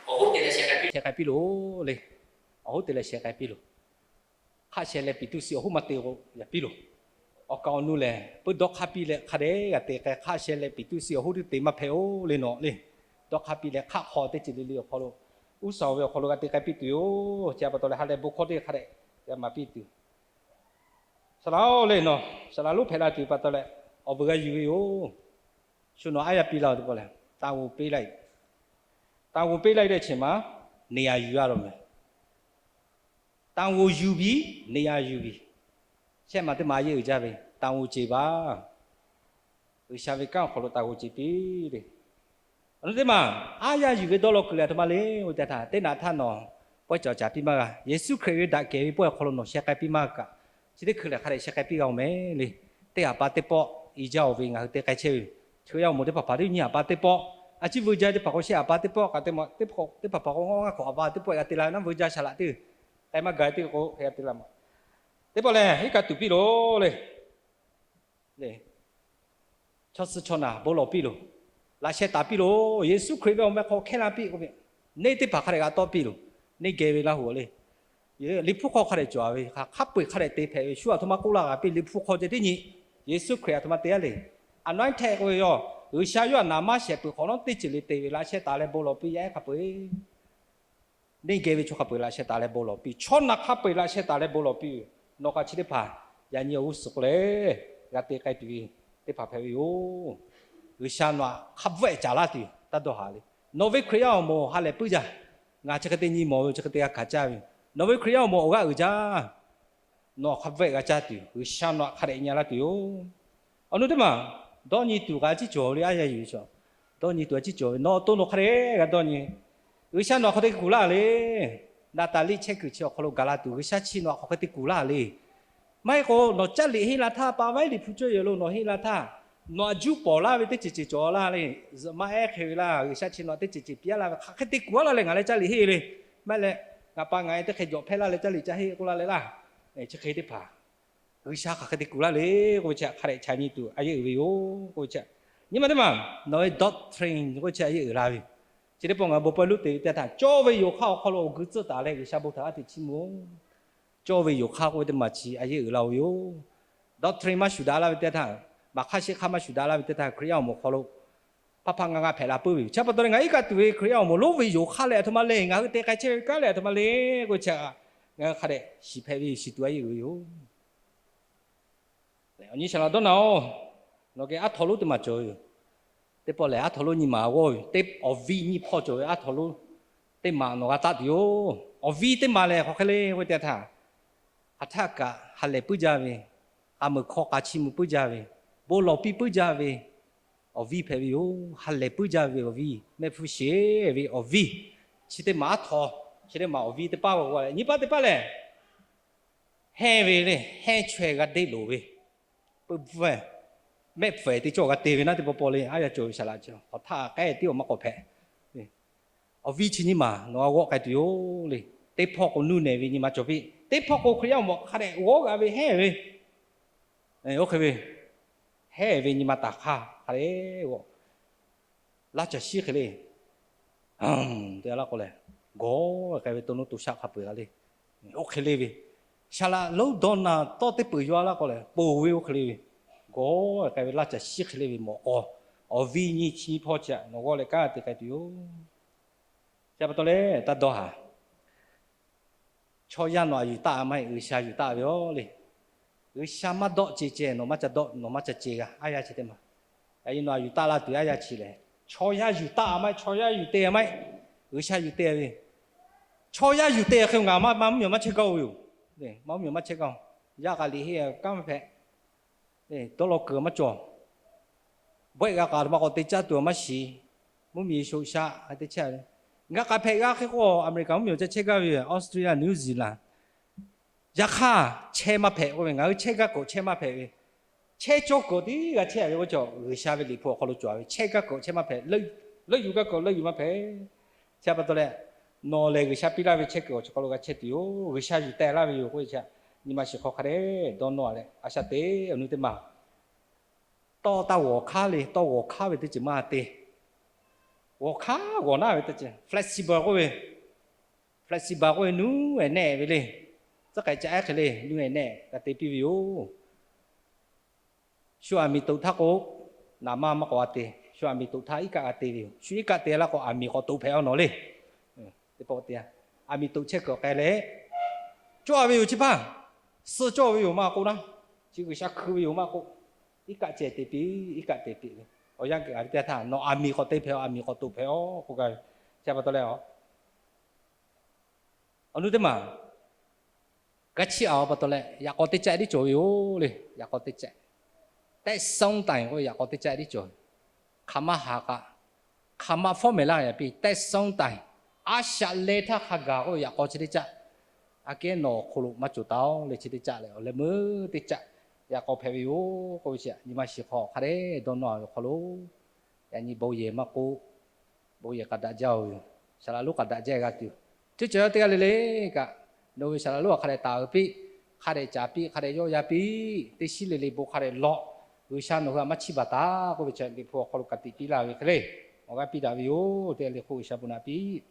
awˬ hoˉ te leh sheh k'ai piˇ loˬ le. Awˬ hoˉ te leh sheh k'ai piˇ loˬ. Hk'aˆ sheh leh piˍ tuˇ suh awˬ hoˉ maˇ te k'o yaꞈ piˇ loˬ. Awˬ kaˍ awˬ nu lehˬ, puiˉ dawˇ hk'aˇ piˇ leh hk'a dehꞈ g'a te k'ai, hk'aˆ sheh leh piˍ tuˇ suh awˬ hoˉ teˇ te maˇ hpehꞈ-oˬ le nawˬ le. Dawˇ hk'aˇ piˇ leh hk'aˆ hk'aw teˇ ceuˬ le le awˬ hk'aw lo, uˉ saˍ ve awˬ hk'aw lo g'a te k'ai piˇ tuˬ yoˬ. Chi pa taw leh ha lehˬ bon hkawˇ teˇ hk'a dehꞈ g'a maˍ piˇ tuˬ. Saˍ laꞈ-oˬ le nawˬ, saˍ laꞈ lonˉ hpehꞈ la tuˬ pa taw leh, awˬ vuiˬ g'a yuˬ ve yoˬ. Shu nawˬ aˉ yaˇ piˇ laˇ-oˬ teˇ pawˆ lehˬ, တာဝန်ပေးလိုက်, တာဝန်ပေးလိုက်တဲ့ အချိန်မှာ နေရာယူရတော့မယ်. တာဝန်ယူပြီ, နေရာယူပြီ. Shehˆ ma teˇ ma a yeˇ uiˍ jaˇ ve, တာဝန်ကျေပါ. G'uiˬsha ve kanˉ awˬ hk'aw lo တာဝန်ကျေ piˇ le. Awˬ nu teˇ maˬ, aˉ yaˇ yuˬ ve dawˇ law kuiˬ lehˬ aˬ htoꞈ ma le k'oˆ ve teˇ htaˇ, teˇ naꞈ htaˇ nawˬ pawehˇ cawˬ caˍ piˇ maˇ g'a. Yeˍsuˆ Hkriꞈ ve daꞈ kehˬ ve pawehˇ awˬ hk'aw lo nawˬ sheh k'ai piˇ maˇ g'a kaꞈ, chi teˇ hkui lehˬ hk'a dehꞈ sheh k'ai piˇ g'a-oˬ mehˍ le. Teˇ haꞈ pa teˇ pawˆ i jaˇ-oˬ ve ngaˬ hui te k'ai chehˇ ve, chi yaˇ awˬ moˍ teˇ hpaˍ hpaˍ teˇ nyiˇ haꞈ pa teˇ pawˆ, a ciˉ veu jaˇ teˇ hpaˍ k'o shehˆ haꞈ pa teˇ pawˆ kaꞈ teˇ, teˇ hpaˍ k'o ngaˇ hk'awꞈ haꞈ pa teˇ pawˆ g'a te la naˉ, veu jaˇ shaˍ laꞈ teˇ, k'ai maˇ gaˬ teˇ k'o hk'e g'a te la ma. Teˇ pawˆ lehˬ iˉ kaˆ tuˬ piˇ loˬ le. Chaw suh chaw naˬ bon lawˬ piˇ loˬ. Laꞈ sheh taˍ piˇ loˬ. Yeˍsuˆ Hkriꞈ ve awˬ meh hk'aw hkehˇ laˇ piˇ k'oˆ ve, neˇ teˇ hpaˍ hk'a dehꞈ g'a tawˆ piˇ loˬ. Neˇ geh ve Laˇ huˍ le. Liꞈ hpu hk'aw hk'a dehꞈ cawˬ ve, hk'a peu-eˬ hk'a dehꞈ te hpehꞈ ve, shu aˬ htoꞈ ma k'oˆ laˇ g'a piˇ, Liꞈ hpu hk'aw ceh teˇ nyi, Yeˍsuˆ Hkriꞈ aˬ htoꞈ ma te-a le. Anointed k'oˆ ve yoˬ. G'uiˬsha yawˇ htaꞈ naˍ maˇ shehˍ peuˬ hk'awꞈ nawˉ teˇ ceuˬ le te ve laꞈ sheh taˍ leh bon lawˬ piˇ yaˇ ehˉ hk'a peu-eˬ Neˇ geh ve chaw hk'a peu-eˬ laꞈ sheh taˍ leh bon lawˬ piˇ. Chaw naˬ hk'a peu-eˬ laꞈ sheh taˍ leh bon lawˬ piˇ. Nawˬ kaꞈ chi teˇ hpaˍ yaꞈ nyi awˬ g'uˇ suhˍ k'oˆ leh g'a te k'ai tuˬ ve teˇ hpaˍ hpehꞈ ve yoˬ. G'uiˬsha nawˬ htaꞈ hk'a bvuhˆ-ehˍ caˍ laˇ tuˬ taˇ dawˇ haˍ le. Nawˬ ve Hkriꞈ yaˇ awˬ moˍ ha lehˬ puiˉ jaˇ. Ngaˬ chi hk'e te nyi mawˬ ve, chi hk'e te g'a hkanˍ caˇ ve. Nawˬ ve Hkriꞈ yaˇ awˬ moˍ awˬ g'aˇ uiˍ jaˇ. Nawˬ hk'a bvuhˆ-ehˍ g'a caˇ tuˬ, G'uiˬsha nawˬ htaꞈ hk'a dehꞈ nyi laˇ tuˬ yoˬ. Awˬ nu teˇ maˬ, dawˇ nyi tuˬ kaꞈ a ciˉ cawˬ le, aˉ yaˇ yuˬ ve chaw. Dawˇ nyi tuˬ a ciˉ cawˬ ve, nawˬ awˬ to nawˬ hk'a dehꞈ g'a dawˇ nyi. G'uiˬsha nawˬ hk'aw hk'e te kuˬ laˇ le. Naˍtaˍliˆ chehˇ kuiˬ chi awˬ hk'aw lo gaˬ la tuˬ, G'uiˬsha chi nawˬ hk'aw hk'e te kuˬ laˇ le. Maˇ heˆ k'o, nawˬ caˇ liꞈ henˇ la htaˇ, pa vaiˉ liꞈ hpu cawˇ yehˬ lo nawˬ henˇ la htaˇ, Nawˬ aꞈ juˇ pawˍ laˇ ve teˇ ceuˬ ceuˬ cawˬ laˇ le. Zuhꞈ maˇ ehˉ hk'e ve laˇ, G'uiˬsha chi nawˬ aꞈ teˇ ceuˬ ceuˬ piˇ laˇ ve hk'aˬ hk'e te kuˬ laˇ leh ngaˬ leh caˇ liꞈ henˇ le. Maˇ heˆ leh, ngaˬ pa ngaˬ e teˇ hk'e jawꞈ hpehˇ laˇ leh caˇ liꞈ ca henˇ k'oˆ laˇ leh laˇ. Chi hk'e teˇ hpaˍ G'uiˬsha hk'aˬ hk'e te kuˬ laˇ le k'oˆ ve chi htaꞈ hk'a dehꞈ chaꞈ nyi tuˬ a yehˉ uiˍ ve yoˬ k'oˆ ve chi. Nyi ma teˇ maˬ nawˬ ve doctrine k'oˆ ve chi a yehˉ uiˍ la ve. Chi teˇ pawˆ ngaˬ hui bon pawˇ luˉ te ve teˇ htaˇ, cawˇ ve yonˍ hk'aˇ awˬ hk'aw lo awˬ gu tcuhˆ taˍ leh G'uiˬsha bon htaꞈ a teꞈ chiˇ mvuh. Cawˇ ve yonˍ hk'aˇ k'oˆ ve teˇ maˬ chi a yehˉ uiˍ la-o yoˬ. Doctrine maˇ shuˍ daꞈ laˇ ve teˇ htaˇ, maˍ hk'aˇ shehˆ hk'aˇ maˇ shuˍ daꞈ laˇ ve teˇ htaˇ, Hkriꞈ yaˇ awˬ moˍ awˬ hk'aw lo hpaˇ hpaˇ ngaˇ ngaˇ hpehꞈ la puiˉ ve yoˬ. Chi pa taw leh ngaˬ iˉ kaˆ tuˬ ve Hkriꞈ yaˇ awˬ moˍ lonˉ ve yonˍ hk'aˇ leh aˬ htoꞈ ma le, ngaˬ hui te k'ai chehˇ ve kanˉ leh aˬ htoꞈ ma le k'oˆ ve chi htaꞈ ngaˬ hui hk'a dehꞈ shiˍ hpehꞈ ve shiˍ tuˬ a yehˉ uiˍ ve yoˬ. Awˬ nyi saˍ laꞈ dawˇ na-oˬ, nawˬ geh aˉ htaw lonˉ teˇ maˬ cawˬ ve yoˬ. Teˇ pawˆ lehˬ, aˉ htaw lonˉ nyi maˬ g'awˇ ve, teˇ awˬ viˇ nyiˇ hpawˇ cawˬ ve aˉ htaw lonˉ teˇ maˬ nawˬ g'a taˆ tuˬ yoˬ. Awˬ viˇ teˇ maˬ lehˬ hk'aˬ hk'e le k'oˆ ve teˇ htaˇ, hk'aˬ htaˆ kaꞈ ha lehˬ puiˉ jaˇ ve, k'a muiˬ hkawˇ k'a chiˇ mvuh puiˉ jaˇ ve, bon lawˬ piˇ puiˉ jaˇ ve awˬ viˇ hpehꞈ ve yoˬ. Ha lehˬ puiˉ jaˇ ve awˬ viˇ, mehˆ hpfuhˇ sheˍ ve awˬ viˇ. Chi teˇ maˬ aˉ htaw, chi teˇ maˬ awˬ viˇ teˇ paˉ g'a g'a leh, nyi paˉ teˇ paˉ lehˬ, hehnˇ ve le, hehnˇ chaweh g'a deˇ loˍ ve, peuˬ bvuhˇ mehˆ hpfuhˇ te cawˇ g'a te ve naˉ teˇ pawˆ pawˆ le, aˉ yaˇ cawˬ ve saˍ laꞈ chi hk'aˬ htaˆ k'ehˉ tiˉ awˬ maˇ k'awꞈ hpehꞈ. Awˬ viˇ chi nyi maˬ nawˬ g'a g'awˆ k'ai tuˬ yoˬ le. Teˇ hpawˇ k'o nuˇ nehˬ ve nyi ma cawˬ piˇ, teˇ hpawˇ k'o Hkriꞈ yaˇ awˬ moˍ hk'a dehꞈ g'awˇ g'a ve hehnˇ ve, oˇ hk'e ve hehnˇ ve nyi ma taˍ hk'aˇ hk'a dehꞈ g'awˆ. Laˇ caˬ shiˉ hk'e le, te laˇ k'o lehˬ, gawˬ k'ai ve to nuˇ to shaˆ hk'a peu-eˬ g'a le. Oˇ hk'e le ve, saˍ laꞈ lonˉ dawˇ na tawˇ teˇ peuˬ yaw laˇ k'o lehˬ, ponˬ ve oˇ hk'e le ve, gawˬ k'ai ve laˇ caˬ shiˉ hk'e le ve mawꞈ k'aw, awˬ viˇ nyi chi nyi hpawˇ chi htaꞈ nawˬ g'awˇ leh kanˉ te k'ai tuˬ yoˬ. Chi pa taw leh taˇ dawˇ haˍ. Chaw yaˇ nawˬ aꞈ yuˬ taˆ-a maˇ heˆ, G'uiˬsha yuˬ taˆ ve yoˬ le. G'uiˬsha maˇ dawˆ ce ceh nawˬ maˇ ca dawˆ, nawˬ maˇ ca ce g'a. Aˉ yaˇ chi teˇ maˬ, yaꞈ nyi nawˬ aꞈ yuˬ taˆ laˇ tuˬ aˉ yaˇ chi lehˬ, chaw yaˇ yuˬ taˆ-a maˇ heˆ, chaw yaˇ yuˬ te-a maˇ heˆ, G'uiˬsha yuˬ te ve. Chaw yaˇ yuˬ te hk'e ngaˬ maˇ maˇ mvuhˇmiˬ maˇ chehˇ gaˇ-o ve yoˬ. Maˇ mvuhˇmiˬ maˇ chehˇ gaˇ-o. Yaˇ k'aꞈ liꞈ henˇ kanˉ maˇ hpehꞈ. Dawˇ law kuiˬ maˇ cawˬ. Bawehˆ g'a k'aꞈ maˇ k'awꞈ te caˇ tuˬ maˇ shiˍ. Mvuhˇmiˬ shoꞈ shaꞈ te chehˇ ve. Ngaˬ k'aꞈ hpehꞈ g'a hk'e k'o, America mvuhˇmiˬ awˬ ca chehˇ gaˇ ve, Australia, New Zealand. Yaꞈ hk'aˇ chehˇ maˇ hpehꞈ k'oˆ ve, ngaˬ hui chehˇ gaˇ k'awꞈ chehˇ maˇ hpehꞈ ve. Chehˇ cawˇ kuiˬ tiˉ g'a chehˇ ve k'o, G'uiˬsha ve liꞈ hpu awˬ hk'aw lo cawˬ ve, chehˇ gaˇ kuiˬ chehˇ maˇ hpehꞈ, leuˆ yuˬ gaˇ kuiˬ leuˆ yuˬ maˇ hpehꞈ. Chi pa taw leh, nawˬ lehˬ G'uiˬsha piˇ laˇ ve chehˇ kuiˬ awˬ chi hk'aw lo g'a chehˇ tuˬ yoˬ. G'uiˬsha yuˬ teh laˇ ve yoˬ k'oˆ ve chi, nyi ma shiˍ hk'aw hk'a dehꞈ dawˇ nawˇ-a leh a shaꞈ teꞈ awˬ nu teˇ maˬ, tawˇ taˇ g'awˬ hk'aˉ le, tawˇ g'awˬ hk'aˉ ve teˇ ceuˬ maˇ te. G'awˬ hk'aˉ g'awˬ naˇ ve teˇ ceuˬ flexible k'oˆ ve, flexible k'oˆ ve nuˇ-ehˍ nehˆ ve le. Tcuhˉ k'ai ca ehˉ hk'e le nuˇ-ehˍ nehˆ g'a te piˇ ve yoˬ. Shu aˬ miˍ toꞈ htaˇ k'o, naˍ manˇ maˇ k'awꞈ g'a te. Shu aˬ miˍ toꞈ htaˇ iˉ kaˆ g'a te ve yoˬ. Shu iˉ kaˆ te laˇ k'o, aˬ miˍ k'awꞈ toꞈ hpehꞈ-a nawˬ le. Teˇ pawˆ te-a, aˬ miˍ toꞈ chehˇ kuiˬ k'ai leh, cawˇ-a ve yoˬ chi hpaˇ. Suh cawˇ ve yoˬ maˇ k'oˆ naˉ, chi G'uiˬsha hkui ve yoˬ maˇ k'oˆ, iˉ kaˆ ceh te piˇ, iˉ kaˆ te piˇ ve. Awˬ yanˇ kaꞈ g'a ve teˇ htaˇ, nawˬ aˬ miˍ k'awꞈ te hpehꞈ-a, aˬ miˍ k'awꞈ toꞈ hpehꞈ-a k'oˆ gaˇ ve. Chi pa taw leh, awˬ nu teˇ maˬ g'a chiˇ-a pa taw leh, yaꞈ k'aw teˇ caˆ tiˉ cawˬ ve yoˬ le. Yaꞈ k'aw teˇ caˆ, သက်ဆုံးတိုင် k'oˆ ve yaꞈ k'aw teˇ caˆ tiˉ cawˬ ve. Hk'aˬ ma haˍ kaꞈ, hk'aˬ ma ဖော်ပြ laˇ yaꞈ piˇ သက်ဆုံးတိုင်, a shaꞈ leh htaˇ hk'a gaˬ k'oˆ ve yaꞈ k'aw chi teˇ caˆ, aꞈ kehˉ nawˬ awˬ hk'aw lo maˇ cawˬ taˍ-oˬ le. Chi teˇ caˆ lehˬ, awˬ leh meuˇ teˇ caˆ yaꞈ k'aw hpehꞈ ve yoˬ k'oˆ ve chi, nyi ma shiˍ hk'aw hk'a dehꞈ dawˇ nawˇ-a ve awˬ hk'aw lo, yaꞈ nyi bon yehˬ maˇ k'oˆ, bon yehˬ k'a daꞈ jaˇ-oˬ ve yoˬ. Saˍ laꞈ lonˉ k'a daꞈ jaˇ g'a tuˬ, chi cawˬ yaˇ teˇ g'aˇ le le kaꞈ, nawˬ ve saˍ laꞈ lonˉ htaꞈ hk'a dehꞈ taˍ-euˬ piˇ, hk'a dehꞈ caˍ piˇ, hk'a dehꞈ yawˆ yan piˇ. Teˇ shiˉ le le bon hk'a dehꞈ lawꞈ. G'uiˬsha nawˬ hui htaꞈ maˇ chiˇ baˬ taˍ k'oˆ ve chi, liꞈ hpu awˬ hk'aw lo ka tiꞈ piˇ laˇ ve hk'e le, awˬ g'aˇ piˇ daꞈ ve yoˬ. Teˇ g'aˇ le hk'oˆ G'uiˬsha bon naꞈ piˇ.